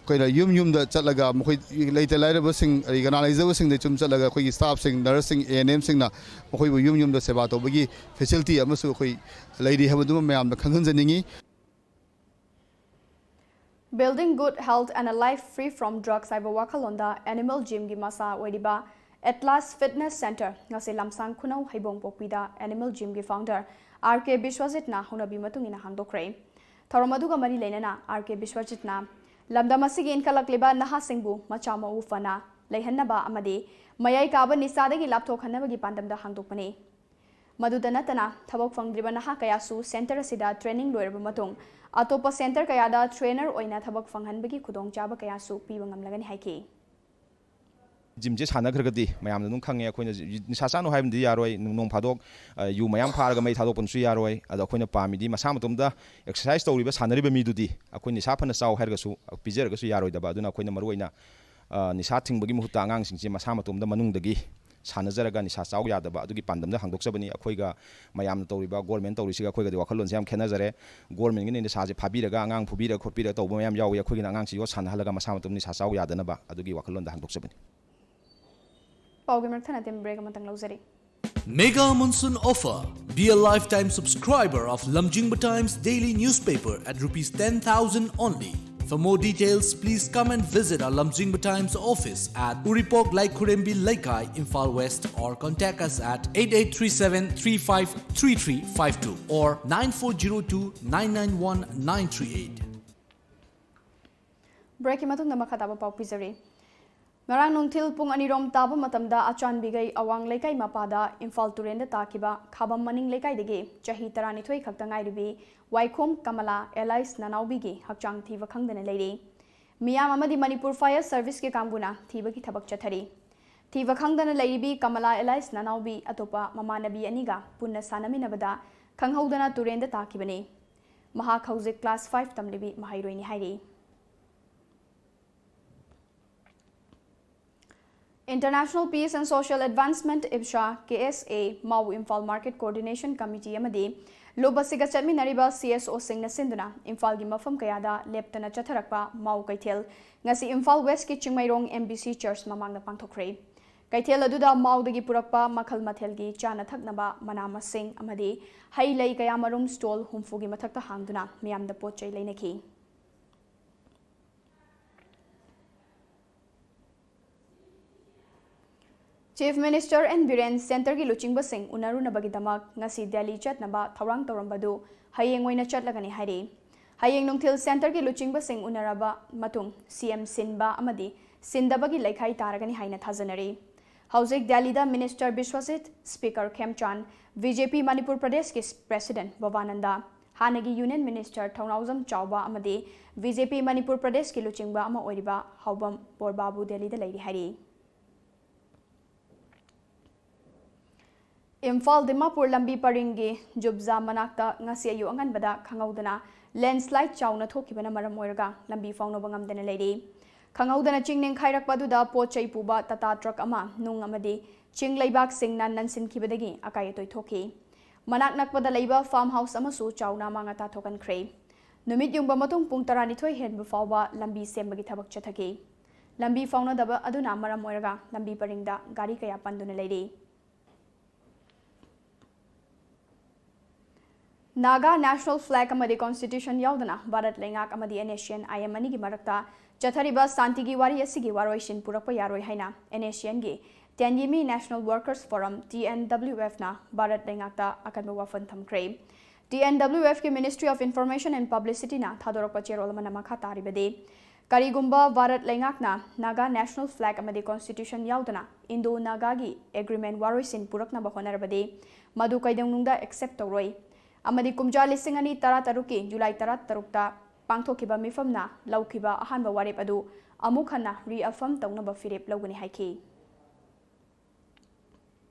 ꯑꯩꯈꯣꯏꯅ ꯌꯨꯝ ꯌꯨꯝꯗ ꯆꯠꯂꯒ ꯃꯈꯣꯏ ꯂꯩꯇ ꯂꯥꯏꯔꯕꯁꯤꯡ, ꯑꯗꯒꯤ ꯀꯅꯥ ꯂꯩꯖꯕꯁꯤꯡꯗ ꯁꯨꯝ ꯆꯠꯂꯒ ꯑꯩꯈꯣꯏꯒꯤ staffꯁꯤꯡ, nurseꯁꯤꯡ, A N Mꯁꯤꯡꯅ ꯃꯈꯣꯏꯕꯨ ꯌꯨꯝ ꯌꯨꯝꯗ ꯁꯦꯕꯥ ꯇꯧꯕꯒꯤ facility ꯑꯃꯁꯨ ꯑꯩꯈꯣꯏ ꯂꯩꯔꯤ ꯍꯥꯏꯕꯗꯨꯃ ꯃꯌꯥꯝꯗ ꯈꯪꯍꯟꯖꯅꯤꯡꯉꯤ꯫ Building Good Health and a Life Free from Drugs ꯍꯥꯏꯕ ꯋꯥꯈꯜꯂꯣꯟꯗ Animal Gymꯒꯤ ꯃꯆꯥ ꯑꯣꯏꯔꯤꯕ Atlas Fitness Center ꯉꯁꯤ ꯂꯝꯁꯥꯡ ꯈꯨꯅꯧ ꯍꯩꯕꯣꯡ ꯄꯣꯛꯄꯤꯗ Animal Gymꯒꯤ founder R K ꯕꯤꯁ꯭ꯋꯖꯤꯠꯅ ꯍꯧꯅꯕꯤ ꯃꯇꯨꯡ ꯏꯟꯅ ꯍꯥꯡꯗꯣꯛꯈ꯭ꯔꯦ꯫ ꯊꯧꯔꯝ ꯑꯗꯨꯒ ꯃꯔꯤ ꯂꯩꯅꯅ R K ꯕꯤꯁ꯭ꯋꯖꯤꯠꯅ ꯂꯝꯗꯝ ꯑꯁꯤꯒꯤ ꯏꯟꯈꯠꯂꯛꯂꯤꯕ ꯅꯍꯥꯁꯤꯡꯕꯨ ꯃꯆꯥ ꯃꯎ ꯐꯅ ꯂꯩꯍꯟꯅꯕ ꯑꯃꯗꯤ ꯃꯌꯥꯏ ꯀꯥꯕ ꯅꯤꯁꯥꯗꯒꯤ ꯂꯥꯞꯊꯣꯛꯍꯟꯅꯕꯒꯤ ꯄꯥꯟꯗꯝꯗ ꯍꯥꯡꯗꯣꯛꯄꯅꯤ꯫ ꯃꯗꯨꯇ ꯅꯠꯇꯅ ꯊꯕꯛ ꯐꯪꯗ꯭ꯔꯤꯕ ꯅꯍꯥ ꯀꯌꯥꯁꯨ center ꯑꯁꯤꯗ training ꯂꯣꯏꯔꯕ ꯃꯇꯨꯡ ꯑꯇꯣꯞꯄ center ꯀꯌꯥꯗ trainer ꯑꯣꯏꯅ ꯊꯕꯛ ꯐꯪꯍꯟꯕꯒꯤ ꯈꯨꯗꯣꯡꯆꯥꯕ ꯀꯌꯥꯁꯨ ꯄꯤꯕ ꯉꯝꯂꯒꯅꯤ ꯍꯥꯏꯈꯤ꯫ ꯖꯤꯝꯁꯦ ꯁꯥꯟꯅꯈ꯭ꯔꯒꯗꯤ ꯃꯌꯥꯝꯅ ꯑꯗꯨꯝ ꯈꯪꯉꯦ, ꯑꯩꯈꯣꯏꯅ ꯅꯤꯁꯥ ꯆꯥꯅꯨ ꯍꯥꯏꯕꯗꯤ ꯌꯥꯔꯣꯏ, ꯅꯣꯡ ꯐꯥꯗꯣꯛ ꯑ, ꯌꯨ ꯃꯌꯥꯝ ꯐꯥꯔꯒ ꯃꯩ ꯊꯥꯗꯣꯛꯄꯅꯁꯨ ꯌꯥꯔꯣꯏ꯫ ꯑꯗꯣ ꯑꯩꯈꯣꯏꯅ ꯄꯥꯝꯃꯤꯗꯤ ꯃꯁꯥ ꯃꯇꯣꯝꯇ exercise ꯇꯧꯔꯤꯕ, ꯁꯥꯟꯅꯔꯤꯕ ꯃꯤꯗꯨꯗꯤ ꯑꯩꯈꯣꯏ ꯅꯤꯁꯥ ꯐꯅ ꯆꯥꯎ ꯍꯥꯏꯔꯒꯁꯨ, ꯄꯤꯖꯔꯒꯁꯨ ꯌꯥꯔꯣꯏꯗꯕ꯫ ꯑꯗꯨꯅ ꯑꯩꯈꯣꯏꯅ ꯃꯔꯨꯑꯣꯏꯅ ꯑ, ꯅꯤꯁꯥ ꯊꯤꯡꯕꯒꯤ ꯃꯍꯨꯠꯇ ꯑꯉꯥꯡꯁꯤꯡꯁꯦ ꯃꯁꯥ ꯃꯇꯣꯝꯗ ꯃꯅꯨꯡꯗꯒꯤ ꯁꯥꯟꯅꯖꯔꯒ ꯅꯤꯁꯥ ꯆꯥꯎ ꯌꯥꯗꯕ ꯑꯗꯨꯒꯤ ꯄꯥꯟꯗꯝꯗ ꯍꯥꯡꯗꯣꯛꯆꯕꯅꯤ꯫ ꯑꯩꯈꯣꯏꯒ ꯃꯌꯥꯝꯅ ꯇꯧꯔꯤꯕ, government ꯇꯧꯔꯤꯁꯤꯒ ꯑꯩꯈꯣꯏꯒꯗꯤ ꯋꯥꯈꯜꯂꯣꯟꯁꯦ ꯌꯥꯝ ꯈꯦꯠꯅꯖꯔꯦ꯫ Governmentꯒꯤꯅ ꯅꯤꯁꯥꯁꯦ ꯐꯥꯕꯤꯔꯒ ꯑꯉꯥꯡ ꯐꯨꯕꯤꯔꯒ ꯈꯣꯠꯄꯤꯔꯒ ꯇꯧꯕ ꯃꯌꯥꯝ ꯌꯥꯎꯏ, ꯑꯩꯈꯣꯏꯒꯤꯅ ꯑꯉꯥꯡꯁꯤ ꯌꯣꯠ ꯁꯥꯟꯅꯍꯜꯂꯒ ꯃꯁꯥ ꯃꯇꯣꯝ ꯅꯤꯁꯥ ꯆꯥꯎ ꯌꯥꯗꯅꯕ ꯑꯗꯨꯒꯤ ꯋꯥꯈꯜꯂꯣꯟꯗ ꯍꯥꯡꯗꯣꯛꯆꯕꯅꯤ꯫ ꯄꯥꯎꯒꯤ ꯃꯔꯛ ꯊꯠꯅ team break ꯑꯃꯇꯪ ꯂꯧꯖꯔꯤ꯫ Mega Monsoon Offer. Be a lifetime subscriber of Lamjingba Times daily newspaper at rupees ten thousand only. For more details, please come and visit our Lamjingba Times office at Uripok Laikhurembi Leikai, Imphal West, or contact us at eight eight three seven three five three three five two or nine four zero two nine nine one nine three eight. Breakꯀꯤ ꯃꯇꯨꯡꯗ ꯃꯈꯥ ꯇꯥꯕ ꯄꯥꯎ ꯄꯤꯖꯔꯤ꯫ ꯉꯔꯥꯡ ꯅꯨꯡꯊꯤꯜ ꯄꯨꯡ ꯑꯅꯤꯔꯣꯝ ꯇꯥꯕ ꯃꯇꯝꯗ ꯑꯆꯥꯟꯕꯤꯒꯩ ꯑꯋꯥꯡ ꯂꯩꯀꯥꯏ ꯃꯄꯥꯗ ꯏꯝꯐꯥꯜ ꯇꯨꯔꯦꯟꯗ ꯇꯥꯈꯤꯕ ꯈꯥꯕꯝ ꯃꯅꯤꯡ ꯂꯩꯀꯥꯏꯗꯒꯤ ꯆꯍꯤ ꯇꯔꯥꯅꯤꯊꯣꯏ ꯈꯛꯇ ꯉꯥꯏꯔꯤꯕꯤ ꯋꯥꯏꯈꯣꯝ ꯀꯃꯂꯥ alias ꯅꯅꯥꯎꯕꯤꯒꯤ ꯍꯛꯆꯥꯡ ꯊꯤꯕ ꯈꯪꯗꯅ ꯂꯩꯔꯤ꯫ ꯃꯤꯌꯥꯝ ꯑꯃꯗꯤ ꯃꯅꯤꯄꯨꯔ Fire Serviceꯀꯤ ꯀꯥꯡꯕꯨꯅ ꯊꯤꯕꯒꯤ ꯊꯕꯛ ꯆꯠꯊꯔꯤ꯫ ꯊꯤꯕ ꯈꯪꯗꯅ ꯂꯩꯔꯤꯕꯤ ꯀꯃꯂꯥ alias ꯅꯅꯥꯎꯕꯤ ꯑꯇꯣꯞꯄ ꯃꯃꯥꯟꯅꯕꯤ ꯑꯅꯤꯒ ꯄꯨꯟꯅ ꯁꯥꯟꯅꯃꯤꯟꯅꯕꯗ ꯈꯪꯍꯧꯗꯅ ꯇꯨꯔꯦꯟꯗ ꯇꯥꯈꯤꯕꯅꯤ꯫ ꯃꯍꯥꯛ ꯍꯧꯖꯤꯛ class five ꯇꯝꯂꯤꯕꯤ ꯃꯍꯩꯔꯣꯏꯅꯤ ꯍꯥꯏꯔꯤ꯫ International Peace and Social Advancement, IPSA, KSA, Mao Imphal Market Coordination Committee ꯑꯃꯗꯤ ꯂꯨꯞ ꯑꯁꯤꯒ ꯆꯠꯃꯤꯟꯅꯔꯤꯕ ꯁꯤ ꯑꯦꯁ ꯑꯣꯁꯤꯡꯅ ꯁꯤꯟꯗꯨꯅ ꯏꯝꯐꯥꯜꯒꯤ ꯃꯐꯝ ꯀꯌꯥꯗ ꯂꯦꯞꯇꯅ ꯆꯠꯊꯔꯛꯄ ꯃꯥꯎ ꯀꯩꯊꯦꯜ ꯉꯁꯤ ꯏꯝꯐꯥꯜ ꯋꯦꯁꯀꯤ ꯆꯤꯡꯃꯩꯔꯣꯡ ꯑꯦꯝ ꯕꯤ ꯁꯤ ꯆꯔꯆ ꯃꯃꯥꯡꯗ ꯄꯥꯡꯊꯣꯛꯈ꯭ꯔꯦ꯫ ꯀꯩꯊꯦꯜ ꯑꯗꯨꯗ ꯃꯥꯎꯗꯒꯤ ꯄꯨꯔꯛꯄ ꯃꯈꯜ ꯃꯊꯦꯜꯒꯤ ꯆꯥꯅ ꯊꯛꯅꯕ ꯃꯅꯥ ꯃꯁꯤꯡ ꯑꯃꯗꯤ ꯍꯩ ꯂꯩ ꯀꯌꯥꯃꯔꯨꯝ ꯁ꯭ꯇꯣꯜ ꯍꯨꯝꯐꯨꯒꯤ ꯃꯊꯛꯇ ꯍꯥꯡꯗꯨꯅ ꯃꯤꯌꯥꯝꯗ ꯄꯣꯠ ꯆꯩ ꯂꯩꯅꯈꯤ꯫ ꯆꯤꯐ ꯃꯤꯅꯤꯁꯇꯔ ꯑꯦꯟ ꯕꯤꯔꯦꯟ ꯁꯦꯟꯇꯔꯒꯤ ꯂꯨꯆꯤꯡꯕꯁꯤꯡ ꯎꯅꯔꯨꯅꯕꯒꯤꯗꯃꯛ ꯉꯁꯤ ꯗꯦꯜꯂꯤ ꯆꯠꯅꯕ ꯊꯧꯔꯥꯡ ꯇꯧꯔꯝꯕꯗꯨ ꯍꯌꯦꯡ ꯑꯣꯏꯅ ꯆꯠꯂꯒꯅꯤ ꯍꯥꯏꯔꯤ꯫ ꯍꯌꯦꯡ ꯅꯨꯡꯊꯤꯜ ꯁꯦꯟꯇꯔꯒꯤ ꯂꯨꯆꯤꯡꯕꯁꯤꯡ ꯎꯅꯔꯕ ꯃꯇꯨꯡ ꯁꯤ ꯑꯦꯝ ꯁꯤꯟꯕ ꯑꯃꯗꯤ ꯁꯤꯟꯗꯕꯒꯤ ꯂꯩꯈꯥꯏ ꯇꯥꯔꯒꯅꯤ ꯍꯥꯏꯅ ꯊꯥꯖꯅꯔꯤ꯫ ꯍꯧꯖꯤꯛ ꯗꯦꯜꯂꯤꯗ minister Biswajit, speaker ꯈꯦꯝꯆꯥꯟ, B J ꯄꯤ ꯃꯅꯤꯄꯨꯔ ꯄ꯭ꯔꯗꯦꯁꯀꯤ ꯄ꯭ꯔꯦꯁꯤꯗꯦꯟꯠ ꯚꯕꯥꯅꯟꯗ, ꯍꯥꯟꯅꯒꯤ ꯌꯨꯅꯤꯌꯟ ꯃꯤꯅꯤꯁꯇꯔ ꯊꯧꯅꯥꯎꯖꯝ ꯆꯥꯎꯕ ꯑꯃꯗꯤ ꯕꯤ ꯖꯦ ꯄꯤ ꯃꯅꯤꯄꯨꯔ ꯄ꯭ꯔꯗꯦꯁꯀꯤ ꯂꯨꯆꯤꯡꯕ ꯑꯃ ꯑꯣꯏꯔꯤꯕ ꯍꯥꯎꯕꯝ ꯕꯣꯔꯕꯥꯕꯨ ꯗꯦꯜꯂꯤꯗ ꯂꯩꯔꯤ ꯍꯥꯏꯔꯤ꯫ ꯏꯝꯐꯥꯜ ꯗꯤꯃꯥꯄꯨꯔ ꯂꯝꯕꯤ ꯄꯔꯤꯡꯒꯤ ꯖꯨꯕꯖꯥ ꯃꯅꯥꯛꯇ ꯉꯁꯤ ꯑꯌꯨꯛ ꯑꯉꯟꯕꯗ ꯈꯪꯍꯧꯗꯅ ꯂꯦꯟꯁ꯭ꯂꯥꯏꯗ ꯆꯥꯎꯅ ꯊꯣꯛꯈꯤꯕꯅ ꯃꯔꯝ ꯑꯣꯏꯔꯒ ꯂꯝꯕꯤ ꯐꯥꯎꯅꯕ ꯉꯝꯗꯅ ꯂꯩꯔꯤ꯫ ꯈꯪꯍꯧꯗꯅ ꯆꯤꯡ ꯅꯤꯡꯈꯥꯏꯔꯛꯄ ꯑꯗꯨꯗ ꯄꯣꯠ ꯆꯩ ꯄꯨꯕ ꯇꯥꯇꯥ ꯇ꯭ꯔꯛ ꯑꯃ ꯅꯨꯡ ꯑꯃꯗꯤ ꯆꯤꯡ ꯂꯩꯕꯥꯛꯁꯤꯡꯅ ꯅꯟꯁꯤꯟꯈꯤꯕꯗꯒꯤ ꯑꯀꯥꯏ ꯑꯇꯣꯏ ꯊꯣꯛꯈꯤ꯫ ꯃꯅꯥꯛ ꯅꯛꯄꯗ ꯂꯩꯕ ꯐꯥꯔꯝ ꯍꯥꯎꯁ ꯑꯃꯁꯨ ꯆꯥꯎꯅ ꯑꯃꯥꯡ ꯑꯇꯥ ꯊꯣꯛꯍꯟꯈ꯭ꯔꯦ꯫ ꯅꯨꯃꯤꯠ ꯌꯨꯡꯕ ꯃꯇꯨꯡ ꯄꯨꯡ ꯇꯔꯥꯅꯤꯊꯣꯏ ꯍꯦꯟꯕ ꯐꯥꯎꯕ ꯂꯝꯕꯤ ꯁꯦꯝꯕꯒꯤ ꯊꯕꯛ ꯆꯠꯊꯈꯤ꯫ ꯂꯝꯕꯤ ꯐꯥꯎꯅꯗꯕ ꯑꯗꯨꯅ ꯃꯔꯝ ꯑꯣꯏꯔꯒ ꯂꯝꯕꯤ ꯄꯔꯤꯡꯗ ꯒꯥꯔꯤ ꯀꯌꯥ ꯄꯟꯗꯨꯅ ꯂꯩꯔꯤ꯫ ꯅꯥꯒꯥ ꯅꯦꯁꯅꯦꯜ ꯐ꯭ꯂꯦꯒ ꯑꯃꯗꯤ ꯀꯣꯟꯁꯇꯤꯇ꯭ꯌꯨꯁꯟ ꯌꯥꯎꯗꯅ ꯚꯥꯔꯠ ꯂꯩꯉꯥꯛ ꯑꯃꯗꯤ ꯑꯦꯟ ꯑꯦꯁ ꯁꯤ ꯑꯦꯟ ꯑꯥꯏ ꯑꯦꯝ ꯑꯅꯤꯒꯤ ꯃꯔꯛꯇ ꯆꯠꯊꯔꯤꯕ ꯁꯥꯟꯇꯤꯒꯤ ꯋꯥꯔꯤ ꯑꯁꯤꯒꯤ ꯋꯥꯔꯣꯏꯁꯤꯟ ꯄꯨꯔꯛꯄ ꯌꯥꯔꯣꯏ ꯍꯥꯏꯅ ꯑꯦꯟ ꯑꯦꯁ ꯁꯤ ꯑꯦꯟꯒꯤ Tenyimi national workers forum, T N W ꯑꯦꯐꯅ ꯚꯥꯔꯠ ꯂꯩꯉꯥꯛꯇ ꯑꯀꯟꯕ ꯋꯥꯐꯝ ꯊꯝꯈ꯭ꯔꯦ꯫ ꯇꯤ ꯑꯦꯟ ꯗꯕ꯭ꯂꯤꯌꯨ ꯑꯦꯐꯀꯤ Ministry of Information and Publicityꯅ ꯊꯥꯗꯣꯔꯛꯄ ꯆꯦꯔꯣꯜ ꯑꯃꯅ ꯃꯈꯥ ꯇꯥꯔꯤꯕꯗꯤ, ꯀꯔꯤꯒꯨꯝꯕ ꯚꯥꯔꯠ ꯂꯩꯉꯥꯛꯅ ꯅꯥꯒꯥ ꯅꯦꯁꯅꯦꯜ ꯐ꯭ꯂꯦꯒ ꯑꯃꯗꯤ ꯀꯣꯟꯁꯇꯤꯇ꯭ꯌꯨꯁꯟ ꯌꯥꯎꯗꯅ ꯏꯟꯗꯣ ꯅꯥꯒꯥꯒꯤ ꯑꯦꯒ꯭ꯔꯤꯃꯦꯟ ꯋꯥꯔꯣꯏꯁꯤꯟ ꯄꯨꯔꯛꯅꯕ ꯍꯣꯠꯅꯔꯕꯗꯤ, ꯃꯗꯨ ꯀꯩꯗꯧꯅꯨꯡꯗ ꯑꯦꯛꯁꯦꯞ ꯇꯧꯔꯣꯏ ꯑꯃꯗꯤ ꯀꯨꯝꯖꯥ ꯂꯤꯁꯤꯡ ꯑꯅꯤ ꯇꯔꯥꯇꯔꯨꯛꯀꯤ ꯖꯨꯂꯥꯏ ꯇꯔꯥꯇꯔꯨꯛꯇ ꯄꯥꯡꯊꯣꯛꯈꯤꯕ ꯃꯤꯐꯝꯅ ꯂꯧꯈꯤꯕ ꯑꯍꯥꯟꯕ ꯋꯥꯔꯦꯞ ꯑꯗꯨ ꯑꯃꯨꯛ ꯍꯟꯅ ꯔꯤꯑꯐꯔꯝ ꯇꯧꯅꯕ ꯐꯤꯔꯦꯞ ꯂꯧꯒꯅꯤ ꯍꯥꯏꯈꯤ꯫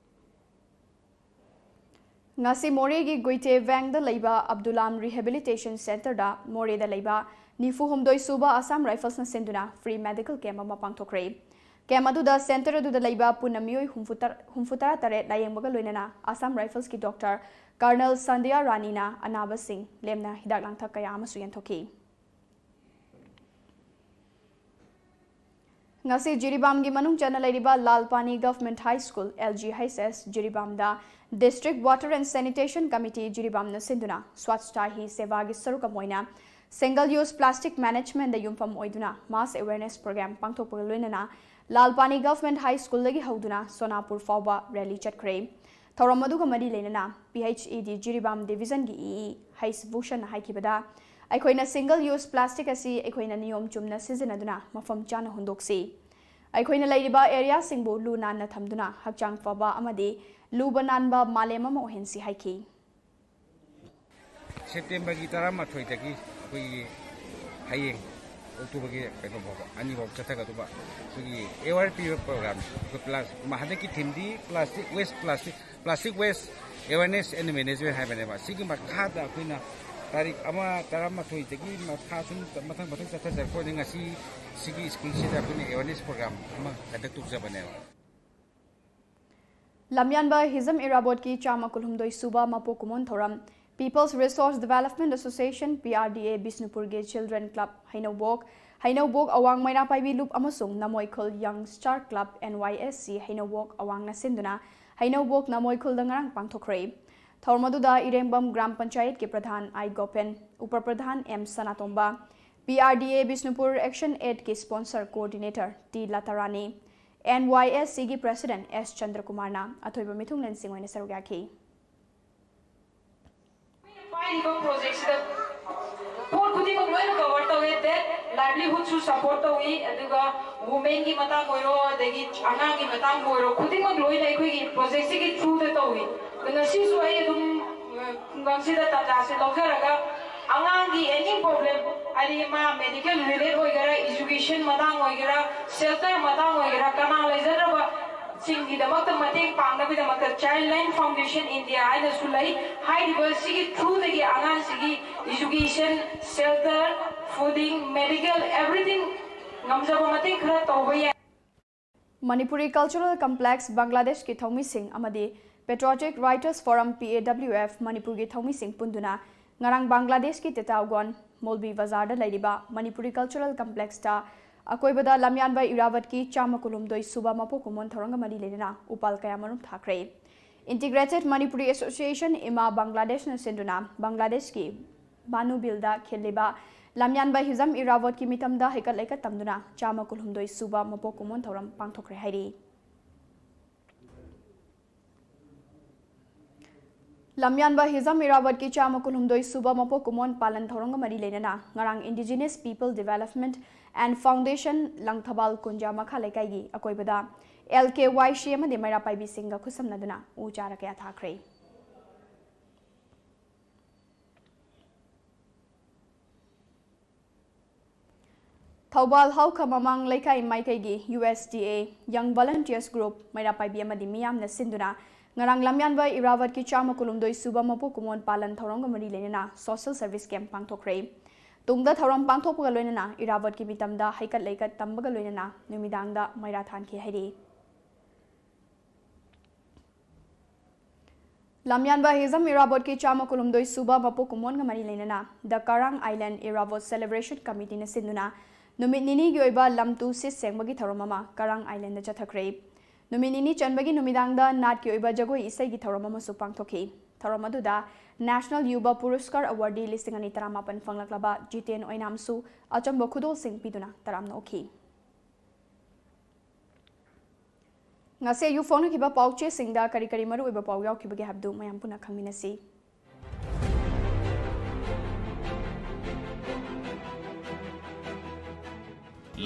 ꯉꯁꯤ ꯃꯣꯔꯦꯒꯤ ꯒꯨꯏꯇꯦ ꯚꯦꯡꯗ ꯂꯩꯕ ꯑꯕꯗꯨꯂꯥꯝ ꯔꯤꯍꯦꯕꯤꯂꯤꯇꯦꯁꯟ ꯁꯦꯟꯇꯔꯗ ꯃꯣꯔꯦꯗ ꯂꯩꯕ ꯅꯤꯐꯨ ꯍꯨꯝꯗꯣꯏ ꯁꯨꯕ ꯑꯁꯥꯝ ꯔꯥꯏꯐꯜꯁꯅ ꯁꯤꯟꯗꯨꯅ ꯐ꯭ꯔꯤ ꯃꯦꯗꯤꯀꯦꯜ ꯀꯦꯝꯞ ꯑꯃ ꯄꯥꯡꯊꯣꯛꯈ꯭ꯔꯦ꯫ ꯀꯦꯝꯞ ꯑꯗꯨꯗ ꯁꯦꯟꯇꯔ ꯑꯗꯨꯗ ꯂꯩꯕ ꯄꯨꯟꯅ ꯃꯤꯑꯣꯏ ꯍꯨꯝꯐꯨ ꯇꯔꯥ, ꯍꯨꯝꯐꯨ ꯇꯔꯥ ꯇꯔꯦꯠ ꯂꯥꯌꯦꯡꯕꯒ ꯂꯣꯏꯅꯅ ꯑꯁꯥꯝ ꯔꯥꯏꯐꯜꯁꯀꯤ ꯗꯣꯛꯇꯔ ꯀꯔꯅꯜ ꯁꯟꯙ꯭ꯌꯥ ꯔꯥꯅꯤꯅ ꯑꯅꯥꯕꯁꯤꯡ ꯂꯦꯝꯅ ꯍꯤꯗꯥꯛ ꯂꯥꯡꯊꯛ ꯀꯌꯥ ꯑꯃꯁꯨ ꯌꯦꯟꯊꯣꯛꯈꯤ꯫ ꯉꯁꯤ ꯖꯤꯔꯤꯕꯥꯝꯒꯤ ꯃꯅꯨꯡ ꯆꯟꯅ ꯂꯩꯔꯤꯕ ꯂꯥꯜ ꯄꯥꯅꯤ Government High School, L G H S, ꯖꯤꯔꯤꯕꯥꯝꯗ District Water and Sanitation Committee, ꯖꯤꯔꯤꯕꯥꯝꯅ ꯁꯤꯟꯗꯨꯅ Swachhata Hi Sevaꯒꯤ ꯁꯔꯨꯛ ꯑꯃ ꯑꯣꯏꯅ single use plastic managementꯗ ꯌꯨꯝꯐꯝ ꯑꯣꯏꯗꯨꯅ mass awareness program ꯄꯥꯡꯊꯣꯛꯄꯒ ꯂꯣꯏꯅꯅ ꯂꯥꯜ ꯄꯥꯅꯤ Government High Schoolꯗꯒꯤ ꯍꯧꯗꯨꯅ ꯁꯣꯅꯥꯄꯨꯔ ꯐꯥꯎꯕ rally ꯆꯠꯈ꯭ꯔꯦ꯫ ꯊꯧꯔꯝ ꯑꯗꯨꯒ ꯃꯔꯤ ꯂꯩꯅꯅ P H E D Jiribam Divisionꯒꯤ E E ꯍꯩꯁ ꯚꯨꯁꯟꯅ ꯍꯥꯏꯈꯤꯕꯗ, ꯑꯩꯈꯣꯏꯅ single use plastic ꯑꯁꯤ ꯑꯩꯈꯣꯏꯅ ꯅꯤꯌꯣꯝ ꯆꯨꯝꯅ ꯁꯤꯖꯤꯟꯅꯗꯨꯅ ꯃꯐꯝ ꯆꯥꯅ ꯍꯨꯟꯗꯣꯛꯁꯤ꯫ ꯑꯩꯈꯣꯏꯅ ꯂꯩꯔꯤꯕ areaꯁꯤꯡꯕꯨ ꯂꯨ ꯅꯥꯟꯅ ꯊꯝꯗꯨꯅ ꯍꯛꯆꯥꯡ ꯐꯕ ꯑꯃꯗꯤ ꯂꯨꯕ ꯅꯥꯟꯕ ꯃꯥꯂꯦꯝ ꯑꯃ ꯑꯣꯏꯍꯟꯁꯤ ꯍꯥꯏꯈꯤ꯫ ꯁꯦꯞꯇꯦꯝꯕꯔꯒꯤ ꯇꯔꯥꯃꯥꯊꯣꯏꯗꯒꯤ ꯑꯩꯈꯣꯏꯒꯤ ꯍꯌꯦꯡ ꯑꯣꯛꯇꯣꯕꯔꯒꯤ ꯀꯩꯅꯣ ꯐꯥꯎꯕ, ꯑꯅꯤ ꯐꯥꯎ ꯆꯠꯊꯒꯗꯧꯕ ꯑꯩꯈꯣꯏꯒꯤ aware ꯄꯤꯕ program, ꯑꯩꯈꯣꯏ plus ꯍꯟꯗꯛꯀꯤ themeꯗꯤ plastic waste, plastic plastic waste awareness and management ꯍꯥꯏꯕꯅꯦꯕ꯫ ꯁꯤꯒꯤ ꯃꯈꯥꯗ ꯑꯩꯈꯣꯏꯅ ꯇꯥꯔꯤꯛ ꯑꯃ, ꯇꯔꯥꯃꯥꯊꯣꯏꯗꯒꯤ ꯃꯈꯥ ꯁꯨꯝ ꯃꯊꯪ ꯃꯊꯪ ꯆꯠꯊꯖꯔꯛꯄ ꯑꯣꯏꯅ ꯉꯁꯤ ꯁꯤꯒꯤ schoolꯁꯤꯗ ꯑꯩꯈꯣꯏꯅ awareness program ꯑꯃ conduct ꯇꯧꯖꯕꯅꯦꯕ꯫ ꯂꯝꯌꯥꯟꯕ ꯍꯤꯖꯝ ꯏꯔꯥꯕꯣꯠꯀꯤ ꯆꯥꯝꯃ ꯀꯨꯟꯍꯨꯝꯗꯣꯏ ꯁꯨꯕ ꯃꯄꯣꯛ ꯀꯨꯝꯑꯣꯟ ꯊꯧꯔꯝ People's Resource Development Association, P R D A, ꯕꯤꯁꯅꯨꯄꯨꯔꯒꯤ Children Club ꯍꯩꯅꯧꯕꯣꯛ, ꯍꯩꯅꯧꯕꯣꯛ ꯑꯋꯥꯡ ꯃꯩꯔꯥ ꯄꯥꯏꯕꯤ ꯂꯨꯞ ꯑꯃꯁꯨꯡ ꯅꯃꯣꯏꯈꯨꯜ Young Star Club, N Y S C, ꯍꯩꯅꯧꯕꯣꯛ ꯑꯋꯥꯡꯅ ꯁꯤꯟꯗꯨꯅ ꯍꯩꯅꯧꯕꯣꯛ ꯅꯃꯣꯏꯈꯨꯜꯗ ꯉꯔꯥꯡ ꯄꯥꯡꯊꯣꯛꯈ꯭ꯔꯦ꯫ ꯊꯧꯔꯝ ꯑꯗꯨꯗ ꯏꯔꯦꯡꯕꯝ ꯒ꯭ꯔꯥꯝ ꯄꯟꯆꯥꯌꯠꯀꯤ ꯄ꯭ꯔꯙꯥꯟ ꯑꯥꯏ ꯒꯣꯄꯦꯟ, ꯎꯄ ꯄ꯭ꯔꯙꯥꯟ M Sanatomba, P R D A Bishnupur Action Aidꯀꯤ sponsor coordinator T Latarani, N Y S Cꯒꯤ president ꯑꯦꯁ ꯆꯟꯗ꯭ꯔꯀꯨꯃꯥꯔꯅ ꯑꯊꯣꯏꯕ ꯃꯤꯊꯨꯡꯂꯦꯟꯁꯤꯡ ꯑꯣꯏꯅ ꯁꯔꯨꯛ ꯌꯥꯈꯤ꯫ ꯄꯥꯏꯔꯤꯕ projectꯁꯤꯗ ꯄꯣꯠ ꯈꯨꯗꯤꯡꯃꯛ ꯂꯣꯏꯅ cover ꯇꯧꯋꯦ꯫ That livelihoodꯁꯨ support ꯇꯧꯏ, ꯑꯗꯨꯒ womenꯒꯤ ꯃꯇꯥꯡ ꯑꯣꯏꯔꯣ, ꯑꯗꯒꯤ ꯑꯉꯥꯡꯒꯤ ꯃꯇꯥꯡꯕꯨ ꯑꯣꯏꯔꯣ, ꯈꯨꯗꯤꯡꯃꯛ ꯂꯣꯏꯅ ꯑꯩꯈꯣꯏꯒꯤ projectꯁꯤꯒꯤ throughꯗ ꯇꯧꯏ꯫ ꯑꯗꯣ ꯉꯁꯤꯁꯨ ꯑꯩ ꯑꯗꯨꯝ, ꯑ, ꯈꯨꯡꯒꯪꯁꯤꯗ ꯇꯥꯟꯖꯥꯁꯦ ꯂꯧꯖꯔꯒ ꯑꯉꯥꯡꯒꯤ any problem, ꯍꯥꯏꯗꯤ ꯃꯥ medical related ꯑꯣꯏꯒꯦꯔꯥ, education ꯃꯇꯥꯡ ꯑꯣꯏꯒꯦꯔꯥ, shelter ꯃꯇꯥꯡ ꯑꯣꯏꯒꯦꯔꯥ, ꯀꯅꯥ ꯂꯩꯖꯗ꯭ꯔꯕ ꯁꯤꯡꯒꯤꯗꯃꯛꯇ ꯃꯇꯦꯡ ꯄꯥꯡꯅꯕꯒꯤꯗꯃꯛꯇ Childline Foundation India ꯍꯥꯏꯅꯁꯨ ꯂꯩ꯫ ꯍꯥꯏꯔꯤꯕ ꯁꯤꯒꯤ throughꯗꯒꯤ ꯑꯉꯥꯡꯁꯤꯒꯤ education, shelter, fooding, medical, everything ꯉꯝꯖꯕ ꯃꯇꯦꯡ ꯈꯔ ꯇꯧꯕ ꯌꯥꯏ꯫ ꯃꯅꯤꯄꯨꯔꯤ Cultural Complex ꯕꯪꯒ꯭ꯂꯥꯗꯦꯁꯀꯤ ꯊꯧꯃꯤꯁꯤꯡ ꯑꯃꯗꯤ Patriotic Writers Forum, P A W F, ꯃꯅꯤꯄꯨꯔꯒꯤ ꯊꯧꯃꯤꯁꯤꯡ ꯄꯨꯟꯗꯨꯅ ꯉꯔꯥꯡ ꯕꯪꯒ꯭ꯂꯥꯗꯦꯁꯀꯤ ꯇꯤꯇꯥꯎꯒꯣꯟ ꯃꯣꯜꯕꯤ ꯕꯖꯥꯔꯗ ꯂꯩꯔꯤꯕ ꯃꯅꯤꯄꯨꯔꯤ Cultural Complexꯇ ꯑꯀꯣꯏꯕꯗ ꯂꯝꯌꯥꯟꯕ ꯏꯔꯥꯕꯠꯀꯤ ꯆꯥꯝꯃ ꯀꯨꯟꯍꯨꯝꯗꯣꯏ ꯁꯨꯕ ꯃꯄꯣꯛ ꯀꯨꯝꯑꯣꯟ ꯊꯧꯔꯝꯒ ꯃꯔꯤ ꯂꯩꯅꯅ ꯎꯄꯥꯜ ꯀꯌꯥꯃꯔꯨꯝ ꯊꯥꯈ꯭ꯔꯦ꯫ Integrated Manipuri Association, ꯏꯃꯥ, ꯕꯪꯒ꯭ꯂꯥꯗꯦꯁꯅ ꯁꯤꯟꯗꯨꯅ ꯕꯪꯒ꯭ꯂꯥꯗꯦꯁꯀꯤ ꯕꯥꯅꯨꯕꯤꯜꯗ ꯈꯤꯜꯂꯤꯕ ꯂꯝꯌꯥꯟꯕ ꯍꯤꯖꯝ ꯏꯔꯥꯕꯣꯠꯀꯤ ꯃꯤꯇꯝꯗ ꯍꯩꯀꯠ ꯂꯩꯀꯠ ꯇꯝꯗꯨꯅ ꯆꯥꯝꯃ ꯀꯨꯟꯍꯨꯝꯗꯣꯏ ꯁꯨꯕ ꯃꯄꯣꯛ ꯀꯨꯝꯑꯣꯟ ꯊꯧꯔꯝ ꯄꯥꯡꯊꯣꯛꯈ꯭ꯔꯦ ꯍꯥꯏꯔꯤ꯫ ꯂꯝꯌꯥꯟꯕ ꯍꯤꯖꯝ ꯏꯔꯥꯕꯠꯀꯤ ꯆꯥꯝꯃ ꯀꯨꯟꯍꯨꯝꯗꯣꯏ ꯁꯨꯕ ꯃꯄꯣꯛ ꯀꯨꯝꯑꯣꯟ ꯄꯥꯂꯟ ꯊꯧꯔꯝꯒ ꯃꯔꯤ ꯂꯩꯅꯅ ꯉꯔꯥꯡ Indigenous People Development and Foundation Langthabal ꯀꯨꯟꯖꯥ ꯃꯈꯥ ꯂꯩꯀꯥꯏꯒꯤ ꯑꯀꯣꯏꯕꯗ L K Y C ꯑꯃꯗꯤ ꯃꯩꯔꯥ ꯄꯥꯏꯕꯤꯁꯤꯡꯒ ꯈꯨꯠꯁꯝꯅꯗꯨꯅ ꯎ ꯆꯥꯔ ꯀꯌꯥ ꯊꯥꯈ꯭ꯔꯦ꯫ ꯊꯧꯕꯥꯜ ꯍꯥꯎꯈ ꯃꯃꯥꯡ ꯂꯩꯀꯥꯏ ꯃꯥꯏꯀꯩꯒꯤ U S D A Young Volunteers Group ꯃꯩꯔꯥ ꯄꯥꯏꯕꯤ ꯑꯃꯗꯤ ꯃꯤꯌꯥꯝꯅ ꯁꯤꯟꯗꯨꯅ ꯉꯔꯥꯡ ꯂꯝꯌꯥꯟꯕ ꯏꯔꯥꯕꯠꯀꯤ ꯆꯥꯝꯃ ꯀꯨꯟꯍꯨꯝꯗꯣꯏ ꯁꯨꯕ ꯃꯄꯣꯛ ꯀꯨꯝꯑꯣꯟ ꯄꯥꯂꯟ ꯊꯧꯔꯝꯒ ꯃꯔꯤ ꯂꯩꯅꯅ social service camp ꯄꯥꯡꯊꯣꯛꯈ꯭ꯔꯦ꯫ ꯇꯨꯡꯗ ꯊꯧꯔꯝ ꯄꯥꯡꯊꯣꯛꯄꯒ ꯂꯣꯏꯅꯅ ꯏꯔꯥꯕꯠꯀꯤ ꯃꯤꯇꯝꯗ ꯍꯩꯀꯠ ꯂꯩꯀꯠ ꯇꯝꯕꯒ ꯂꯣꯏꯅꯅ ꯅꯨꯃꯤꯗꯥꯡꯗ ꯃꯩꯔꯥ ꯊꯥꯟꯈꯤ ꯍꯥꯏꯔꯤ꯫ ꯂꯝꯌꯥꯟꯕ ꯍꯤꯖꯝ ꯏꯔꯥꯕꯣꯠꯀꯤ ꯆꯥꯝꯃ ꯀꯨꯟꯍꯨꯝꯗꯣꯏ ꯁꯨꯕ ꯃꯄꯣꯛ ꯀꯨꯝꯑꯣꯟꯒ ꯃꯔꯤ ꯂꯩꯅꯅ The Karang Island Irabot Celebration Committeeꯅ ꯁꯤꯟꯗꯨꯅ ꯅꯨꯃꯤꯠ ꯅꯤꯅꯤꯒꯤ ꯑꯣꯏꯕ ꯂꯝ ꯇꯨ ꯁꯤꯠ ꯁꯦꯡꯕꯒꯤ ꯊꯧꯔꯝ ꯑꯃ ꯀꯔꯥꯡ Islandꯗ ꯆꯠꯊꯈ꯭ꯔꯦ꯫ ꯅꯨꯃꯤꯠ ꯅꯤꯅꯤ ꯆꯟꯕꯒꯤ ꯅꯨꯃꯤꯗꯥꯡꯗ ꯅꯥꯠꯀꯤ ꯑꯣꯏꯕ ꯖꯒꯣꯏ ꯏꯁꯩꯒꯤ ꯊꯧꯔꯝ ꯑꯃꯁꯨ ꯄꯥꯡꯊꯣꯛꯈꯤ꯫ ꯊꯧꯔꯝ ꯑꯗꯨꯗ National Yuva Puraskar Awardee ꯂꯤꯁꯤꯡ ꯑꯅꯤ ꯇꯔꯥꯃꯥꯄꯟ ꯐꯪꯂꯛꯂꯕ ꯖꯤꯇꯦꯟ ꯑꯣꯏꯅꯥꯝꯁꯨ ꯑꯆꯝꯕ ꯈꯨꯗꯣꯜꯁꯤꯡ ꯄꯤꯗꯨꯅ ꯇꯔꯥꯝꯅ ꯑꯣꯛꯈꯤ꯫ ꯉꯁꯤ ꯑꯌꯨꯛ ꯐꯣꯡꯅꯈꯤꯕ ꯄꯥꯎꯆꯦꯁꯤꯡꯗ ꯀꯔꯤ ꯀꯔꯤ ꯃꯔꯨꯑꯣꯏꯕ ꯄꯥꯎ ꯌꯥꯎꯈꯤꯕꯒꯦ ꯍꯥꯏꯕꯗꯨ ꯃꯌꯥꯝ ꯄꯨꯟꯅ ꯈꯪꯃꯤꯟꯅꯁꯤ꯫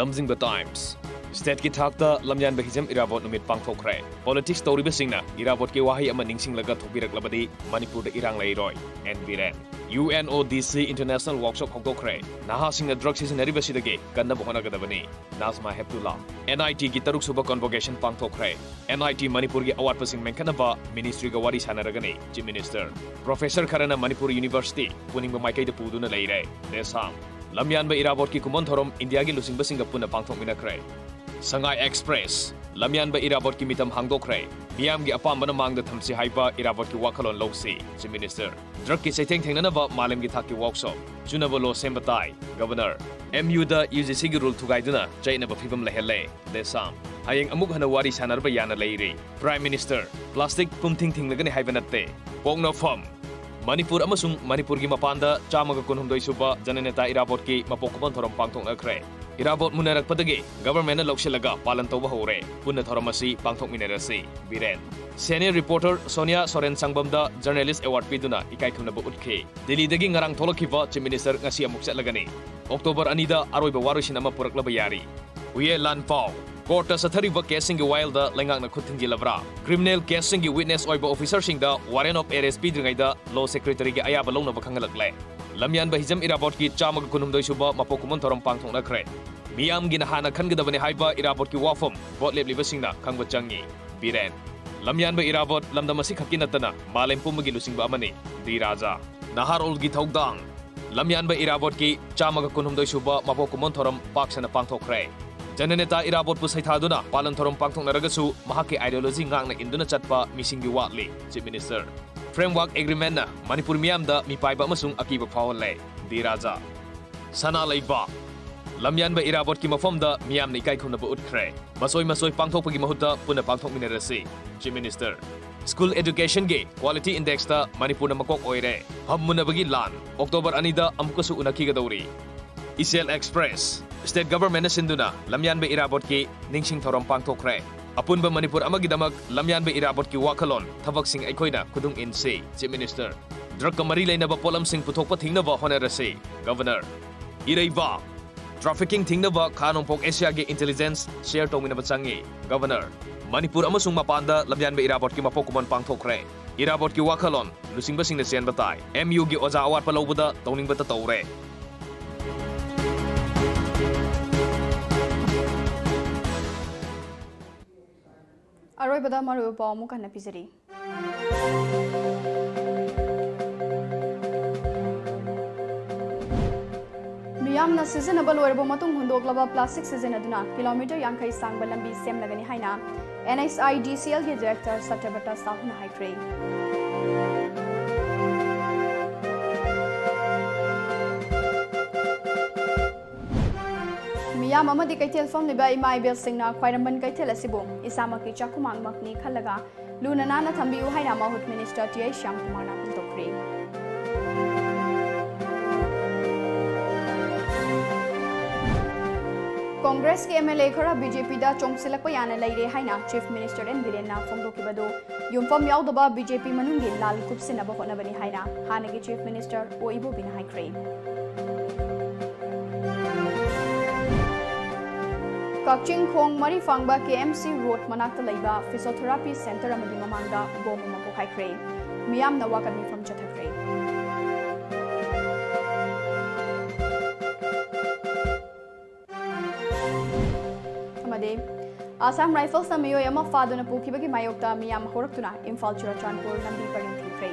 ꯂꯝꯖꯤꯡꯕ ꯇꯥꯏꯝꯁ꯫ ꯁ꯭ꯇꯦꯠꯀꯤ ꯊꯥꯛꯇ ꯂꯝꯌꯥꯟꯕ ꯍꯤꯖꯝ ꯏꯔꯥꯕꯣꯠ ꯅꯨꯃꯤꯠ ꯄꯥꯡꯊꯣꯛꯈ꯭ꯔꯦ꯫ ꯄꯣꯂꯤꯇꯤꯛꯁ ꯇꯧꯔꯤꯕꯁꯤꯡꯅ ꯏꯔꯥꯕꯣꯠꯀꯤ ꯋꯥꯍꯩ ꯑꯃ ꯅꯤꯡꯁꯤꯡꯂꯒ ꯊꯣꯛꯄꯤꯔꯛꯂꯕꯗꯤ ꯃꯅꯤꯄꯨꯔꯗ ꯏꯔꯥꯡ ꯂꯩꯔꯣꯏ, N Biren. U N O D C International Workshop ꯍꯧꯗꯣꯛꯈ꯭ꯔꯦ꯫ ꯅꯍꯥꯁꯤꯡꯅ ꯗ꯭ꯔꯒ ꯁꯤꯖꯤꯟꯅꯔꯤꯕꯁꯤꯗꯒꯤ ꯀꯟꯅꯕ ꯍꯣꯠꯅꯒꯗꯕꯅꯤ꯫ ꯅꯥꯖꯃꯥ ꯍꯦꯞꯇꯨꯂꯥ꯫ N I T ꯒꯤ ꯇꯔꯨꯛ ꯁꯨꯕ convocation ꯄꯥꯡꯊꯣꯛꯈ꯭ꯔꯦ꯫ N I T ꯃꯅꯤꯄꯨꯔꯒꯤ ꯑꯋꯥꯠꯄꯁꯤꯡ ꯃꯦꯟꯈꯠꯅꯕ ministryꯒ ꯋꯥꯔꯤ ꯁꯥꯟꯅꯔꯒꯅꯤ, Chief Minister꯫ Professor ꯈꯔꯅ ꯃꯅꯤꯄꯨꯔ University ꯄꯨꯅꯤꯡꯕ ꯃꯥꯏꯀꯩꯗ ꯄꯨꯗꯨꯅ ꯂꯩꯔꯦ, ꯗꯦꯁꯥꯝ꯫ ꯂꯝꯌꯥꯟꯕ ꯏꯔꯥꯕꯣꯠꯀꯤ ꯀꯨꯝꯑꯣꯟ ꯊꯧꯔꯝ ꯏꯟꯗꯤꯌꯥꯒꯤ ꯂꯨꯆꯤꯡꯕꯁꯤꯡꯒ ꯄꯨꯟꯅ ꯄꯥꯡꯊꯣꯛꯃꯤꯟꯅꯈ꯭ꯔꯦ꯫ ꯁꯉꯥꯏ ꯑꯦꯛꯁꯄ꯭ꯔꯦꯁ꯫ ꯂꯝꯌꯥꯟꯕ ꯏꯔꯥꯕꯣꯠꯀꯤ ꯃꯤꯇꯝ ꯍꯥꯡꯗꯣꯛꯈ꯭ꯔꯦ꯫ ꯃꯤꯌꯥꯝꯒꯤ ꯑꯄꯥꯝꯕꯅ ꯃꯥꯡꯗ ꯊꯝꯁꯤ ꯍꯥꯏꯕ ꯏꯔꯥꯕꯣꯠꯀꯤ ꯋꯥꯈꯜꯂꯣꯟ ꯂꯧꯁꯤ, Chief Minister꯫ ꯗ꯭ꯔꯒꯀꯤ ꯆꯩꯊꯦꯡ ꯊꯦꯡꯅꯅꯕ ꯃꯥꯂꯦꯝꯒꯤ ꯊꯥꯛꯀꯤ ꯋꯥꯛꯁꯣꯞ꯫ ꯆꯨꯅꯕ ꯂꯣ ꯁꯦꯝꯕ ꯇꯥꯏ, Governor꯫ ꯑꯦꯝ ꯌꯨꯗ ꯌꯨ ꯖꯤ ꯁꯤꯒꯤ ꯔꯨꯜ ꯊꯨꯒꯥꯏꯗꯨꯅ ꯆꯌꯦꯠꯅꯕ ꯐꯤꯕꯝ ꯂꯩꯍꯜꯂꯦ, ꯗꯦꯁꯥꯝ꯫ ꯍꯌꯦꯡ ꯑꯃꯨꯛ ꯍꯟꯅ ꯋꯥꯔꯤ ꯁꯥꯟꯅꯔꯕ ꯌꯥꯅ ꯂꯩꯔꯤ꯫ Prime Minister, plastic ꯄꯨꯝꯊꯤꯡ ꯊꯤꯡꯂꯒꯅꯤ ꯍꯥꯏꯕ ꯅꯠꯇꯦ꯫ ꯄꯣꯛꯅꯐꯝ꯫ ꯃꯅꯤꯄꯨꯔ ꯑꯃꯁꯨꯡ ꯃꯅꯤꯄꯨꯔꯒꯤ ꯃꯄꯥꯟꯗ ꯆꯥꯝꯃꯒ ꯀꯨꯟꯍꯨꯝꯗꯣꯏ ꯁꯨꯕ ꯖꯅꯅꯦꯇꯥ ꯏꯔꯥꯕꯣꯠꯀꯤ ꯃꯄꯣꯛ ꯀꯨꯝꯑꯣꯟ ꯊꯧꯔꯝ ꯄꯥꯡꯊꯣꯛꯅꯈ꯭ꯔꯦ꯫ ꯏꯔꯥꯕꯣꯠ ꯃꯨꯟꯅꯔꯛꯄꯗꯒꯤ governmentꯅ ꯂꯧꯁꯤꯜꯂꯒ ꯄꯥꯂꯟ ꯇꯧꯕ ꯍꯧꯔꯦ꯫ ꯄꯨꯟꯅ ꯊꯧꯔꯝ ꯑꯁꯤ ꯄꯥꯡꯊꯣꯛꯃꯤꯟꯅꯔꯁꯤ꯫ Biren. Senior reporter Sonia ꯁꯣꯔꯦꯟ ꯁꯪꯕꯝꯗ journalist award ꯄꯤꯗꯨꯅ ꯏꯀꯥꯏ ꯈꯨꯝꯅꯕ ꯎꯠꯈꯤ꯫ ꯗꯤꯜꯂꯤꯗꯒꯤ ꯉꯔꯥꯡ ꯊꯣꯛꯂꯛꯈꯤꯕ Chief Minister ꯉꯁꯤ ꯑꯃꯨꯛ ꯆꯠꯂꯒꯅꯤ꯫ ꯑꯣꯛꯇꯣꯕꯔ ꯑꯅꯤꯗ ꯑꯔꯣꯏꯕ ꯋꯥꯔꯣꯏꯁꯤꯟ ꯑꯃ ꯄꯨꯔꯛꯂꯕ ꯌꯥꯔꯤ꯫ ꯍꯨꯌꯦ ꯂꯥꯟꯐꯥꯎ꯫ Courtꯇ ꯆꯠꯊꯔꯤꯕ caseꯁꯤꯡꯒꯤ ꯋꯥꯌꯦꯜꯗ ꯂꯩꯉꯥꯛꯅ ꯈꯨꯠ ꯊꯤꯡꯖꯤꯜꯂꯕ꯭ꯔꯥ? Criminal caseꯁꯤꯡꯒꯤ witness ꯑꯣꯏꯕ officerꯁꯤꯡꯗ warrant of arrest ꯄꯤꯗ꯭ꯔꯤꯉꯩꯗ Law Secretaryꯒꯤ ꯑꯌꯥꯕ ꯂꯧꯅꯕ ꯈꯪꯍꯜꯂꯛꯂꯦ꯫ ꯂꯝꯌꯥꯟꯕ ꯍꯤꯖꯝ ꯏꯔꯥꯕꯣꯠꯀꯤ ꯆꯥꯝꯃꯒ ꯀꯨꯟꯍꯨꯝꯗꯣꯏ ꯁꯨꯕ ꯃꯄꯣꯛ ꯀꯨꯝꯑꯣꯟ ꯊꯧꯔꯝ ꯄꯥꯡꯊꯣꯛꯅꯈ꯭ꯔꯦ꯫ ꯃꯤꯌꯥꯝꯒꯤꯅ ꯍꯥꯟꯅ ꯈꯟꯒꯗꯕꯅꯤ ꯍꯥꯏꯕ ꯏꯔꯥꯕꯣꯠꯀꯤ ꯋꯥꯐꯝ vote ꯂꯦꯞꯂꯤꯕꯁꯤꯡꯅ ꯈꯪꯕ ꯆꯪꯏ꯫ ꯕꯤꯔꯦꯟ꯫ ꯂꯝꯌꯥꯟꯕ ꯏꯔꯥꯕꯣꯠ ꯂꯝꯗꯝ ꯑꯁꯤꯈꯛꯀꯤ ꯅꯠꯇꯅ ꯃꯥꯂꯦꯝ ꯄꯨꯝꯕꯒꯤ ꯂꯨꯆꯤꯡꯕ ꯑꯃꯅꯤ꯫ ꯗꯤ ꯔꯥꯖꯥ꯫ ꯅꯍꯥꯔꯣꯜꯒꯤ ꯊꯧꯗꯥꯡ꯫ ꯂꯝꯌꯥꯟꯕ ꯏꯔꯥꯕꯣꯠꯀꯤ ꯆꯥꯝꯃꯒ ꯀꯨꯟꯍꯨꯝꯗꯣꯏ ꯁꯨꯕ ꯃꯄꯣꯛ ꯀꯨꯝꯑꯣꯟ ꯊꯧꯔꯝ ꯄꯥꯛ ꯁꯟꯅ ꯄꯥꯡꯊꯣꯛꯈ꯭ꯔꯦ꯫ ꯖꯅꯅꯦꯇꯥ ꯏꯔꯥꯕꯣꯠꯄꯨ ꯁꯩꯊꯥꯗꯨꯅ ꯄꯥꯂꯟ ꯊꯧꯔꯝ ꯄꯥꯡꯊꯣꯛꯅꯔꯒꯁꯨ ꯃꯍꯥꯛꯀꯤ ideology ꯉꯥꯛꯅ ꯏꯟꯗꯨꯅ ꯆꯠꯄ ꯃꯤꯁꯤꯡꯗꯤ ꯋꯥꯠꯂꯤ, Chief Minister꯫ Framework Agreementꯅ ꯃꯅꯤꯄꯨꯔ ꯃꯤꯌꯥꯝꯗ ꯃꯤꯄꯥꯏꯕ ꯑꯃꯁꯨꯡ ꯑꯀꯤꯕ ꯐꯥꯎꯍꯜꯂꯦ, ꯗꯤ ꯔꯥꯖꯥ꯫ ꯁꯅꯥ ꯂꯩꯕꯥꯛ꯫ ꯂꯝꯌꯥꯟꯕ ꯏꯔꯥꯕꯣꯠꯀꯤ ꯃꯐꯝꯗ ꯃꯤꯌꯥꯝꯅ ꯏꯀꯥꯏ ꯈꯨꯝꯅꯕ ꯎꯠꯈ꯭ꯔꯦ꯫ ꯃꯆꯣꯏ ꯃꯆꯣꯏ ꯄꯥꯡꯊꯣꯛꯄꯒꯤ ꯃꯍꯨꯠꯇ ꯄꯨꯟꯅ ꯄꯥꯡꯊꯣꯛꯃꯤꯟꯅꯔꯁꯤ, Chief Minister꯫ School educationꯒꯤ quality indexꯇ ꯃꯅꯤꯄꯨꯔꯅ ꯃꯀꯣꯛ ꯑꯣꯏꯔꯦ꯫ ꯍꯝ ꯃꯨꯟꯅꯕꯒꯤ ꯂꯥꯟ꯫ ꯑꯣꯛꯇꯣꯕꯔ ꯑꯅꯤꯗ ꯑꯃꯨꯛꯀꯁꯨ ꯎꯅꯈꯤꯒꯗꯧꯔꯤ꯫ ꯏꯆꯦꯜ Express꯫ State governmentꯅ ꯁꯤꯟꯗꯨꯅ ꯂꯝꯌꯥꯟꯕ ꯏꯔꯥꯕꯣꯠꯀꯤ ꯅꯤꯡꯁꯤꯡ ꯊꯧꯔꯝ ꯄꯥꯡꯊꯣꯛꯈ꯭ꯔꯦ꯫ ꯑꯄꯨꯟꯕ ꯃꯅꯤꯄꯨꯔ ꯑꯃꯒꯤꯗꯃꯛ ꯂꯝꯌꯥꯟꯕ ꯏꯔꯥꯕꯣꯠꯀꯤ ꯋꯥꯈꯜꯂꯣꯟ, ꯊꯕꯛꯁꯤꯡ ꯑꯩꯈꯣꯏꯅ ꯈꯨꯗꯨꯡ ꯏꯟꯁꯤ, Chief Minister꯫ ꯗ꯭ꯔꯒꯀ ꯃꯔꯤ ꯂꯩꯅꯕ ꯄꯣꯠꯂꯝꯁꯤꯡ ꯄꯨꯊꯣꯛꯄ ꯊꯤꯡꯅꯕ ꯍꯣꯠꯅꯔꯁꯤ, Governor꯫ ꯏꯔꯩꯕꯥꯛ꯫ Trafficking ꯊꯤꯡꯅꯕ ꯈꯥ ꯅꯣꯡꯄꯣꯛ ꯑꯦꯁꯤꯌꯥꯒꯤ intelligence share ꯇꯧꯃꯤꯟꯅꯕ ꯆꯪꯏ, Governor꯫ ꯃꯅꯤꯄꯨꯔ ꯑꯃꯁꯨꯡ ꯃꯄꯥꯟꯗ ꯂꯝꯌꯥꯟꯕ ꯏꯔꯥꯕꯣꯠꯀꯤ ꯃꯄꯣꯛ ꯀꯨꯝꯑꯣꯟ ꯄꯥꯡꯊꯣꯛꯈ꯭ꯔꯦ꯫ ꯏꯔꯥꯕꯣꯠꯀꯤ ꯋꯥꯈꯜꯂꯣꯟ, ꯂꯨꯆꯤꯡꯕꯁꯤꯡꯅ ꯆꯦꯟꯕ ꯇꯥꯏ꯫ ꯑꯦꯝ ꯌꯨꯒꯤ ꯑꯣꯖꯥ ꯑꯋꯥꯠꯄ ꯂꯧꯕꯗ ꯇꯧꯅꯤꯡꯕꯇ ꯇꯧꯔꯦ꯫ ꯑꯔꯣꯏꯕꯗ ꯃꯔꯨꯑꯣꯏꯕ ꯄꯥꯎ ꯑꯃꯨꯛ ꯍꯟꯅ ꯄꯤꯖꯔꯤ꯫ ꯌꯥꯝꯅ ꯁꯤꯖꯤꯟꯅꯕ ꯂꯣꯏꯔꯕ ꯃꯇꯨꯡ ꯍꯨꯟꯗꯣꯛꯂꯕ ꯄ꯭ꯂꯥꯁꯇꯤꯛ ꯁꯤꯖꯤꯟꯅꯗꯨꯅ ꯀꯤꯂꯣꯃꯤꯇꯔ ꯌꯥꯡꯈꯩ ꯁꯥꯡꯕ ꯂꯝꯕꯤ ꯁꯦꯝꯂꯒꯅꯤ ꯍꯥꯏꯅ NHIDCLꯒꯤ ꯗꯥꯏꯔꯦꯛꯇꯔ ꯁꯇ꯭ꯌꯕ꯭ꯔꯇ ꯁꯥꯍꯨꯅ ꯍꯥꯏꯈ꯭ꯔꯦ꯫ ꯃꯤꯌꯥꯝ ꯑꯃꯗꯤ ꯀꯩꯊꯦꯜ ꯐꯝꯂꯤꯕ ꯏꯃꯥ ꯏꯕꯦꯜꯁꯤꯡꯅ ꯈ꯭ꯋꯥꯏꯔꯝꯕꯟ ꯀꯩꯊꯦꯜ ꯑꯁꯤꯕꯨ ꯏꯁꯥꯃꯛꯀꯤ ꯆꯥꯛꯈꯨꯃꯥꯡꯃꯛꯅꯤ ꯈꯜꯂꯒ ꯂꯨꯅ ꯅꯥꯟꯅ ꯊꯝꯕꯤꯌꯨ ꯍꯥꯏꯅ ꯃꯍꯨꯠ ꯃꯤꯅꯤꯁꯇꯔ ꯇꯤ ꯑꯥꯏ ꯁ꯭ꯌꯥꯝꯀꯨꯃꯥꯔꯅ ꯐꯣꯡꯗꯣꯛꯈ꯭ꯔꯦ꯫ ꯀꯣꯡꯒ꯭ꯔꯦꯁꯀꯤ MLA ꯈꯔ BJPꯗ ꯆꯣꯡꯁꯤꯜꯂꯛꯄ ꯌꯥꯅ ꯂꯩꯔꯦ ꯍꯥꯏꯅ ꯆꯤꯐ ꯃꯤꯅꯤꯁꯇꯔ ꯑꯦꯟ ꯕꯤꯔꯦꯟꯅ ꯐꯣꯡꯗꯣꯛꯈꯤꯕꯗꯨ ꯌꯨꯝꯐꯝ ꯌꯥꯎꯗꯕ BJP ꯃꯅꯨꯡꯒꯤ ꯂꯥꯜ ꯀꯨꯞꯁꯤꯟꯅꯕ ꯍꯣꯠꯅꯕꯅꯤ ꯍꯥꯏꯅ ꯍꯥꯟꯅꯒꯤ ꯆꯤꯐ ꯃꯤꯅꯤꯁꯇꯔ ꯑꯣ ꯏꯕꯣꯕꯤꯅ ꯍꯥꯏꯈ꯭ꯔꯦ꯫ ꯀꯛꯆꯤꯡ ꯈꯣꯡ ꯃꯔꯤ ꯐꯥꯡꯕ KMC ꯔꯣꯗ ꯃꯅꯥꯛꯇ ꯂꯩꯕ ꯐꯤꯖꯤꯑꯣꯊꯦꯔꯥꯄꯤ ꯁꯦꯟꯇꯔ ꯑꯃꯒꯤ ꯃꯃꯥꯡꯗ ꯕꯣꯝ ꯑꯃ ꯄꯣꯈꯥꯏꯈ꯭ꯔꯦ꯫ ꯃꯤꯌꯥꯝꯅ ꯋꯥꯀꯠ ꯃꯤꯐꯝ ꯆꯠꯊꯈ꯭ꯔꯦ꯫ ꯑꯃꯗꯤ ꯑꯁꯥꯝ ꯔꯥꯏꯐꯜꯁꯅ ꯃꯤꯑꯣꯏ ꯑꯃ ꯐꯥꯗꯨꯅ ꯄꯨꯈꯤꯕꯒꯤ ꯃꯥꯌꯣꯛꯇ ꯃꯤꯌꯥꯝ ꯍꯧꯔꯛꯇꯨꯅ ꯏꯝꯐꯥꯜ ꯆꯨꯔꯆꯥꯟꯄꯨꯔ ꯂꯝꯕꯤ ꯄꯔꯤꯡ ꯊꯤꯡꯈ꯭ꯔꯦ꯫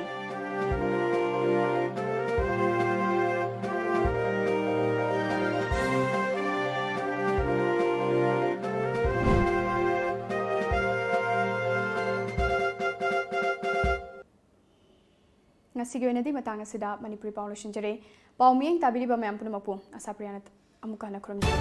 ꯉꯁꯤꯒꯤ ꯑꯣꯏꯅꯗꯤ ꯃꯇꯥꯡ ꯑꯁꯤꯗ ꯃꯅꯤꯄꯨꯔꯤ ꯄꯥꯎ ꯂꯣꯏꯁꯤꯟꯖꯔꯦ꯫ ꯄꯥꯎ ꯃꯤꯠꯌꯦꯡ ꯇꯥꯕꯤꯔꯤꯕ ꯃꯌꯥꯝ ꯄꯨꯝꯅꯃꯛꯄꯨ ꯑꯁꯥ ꯄ꯭ꯔꯤꯌꯥꯅ ꯑꯃꯨꯛꯀ ꯍꯟꯅ ꯈꯨꯔꯨꯝꯖꯔꯤ꯫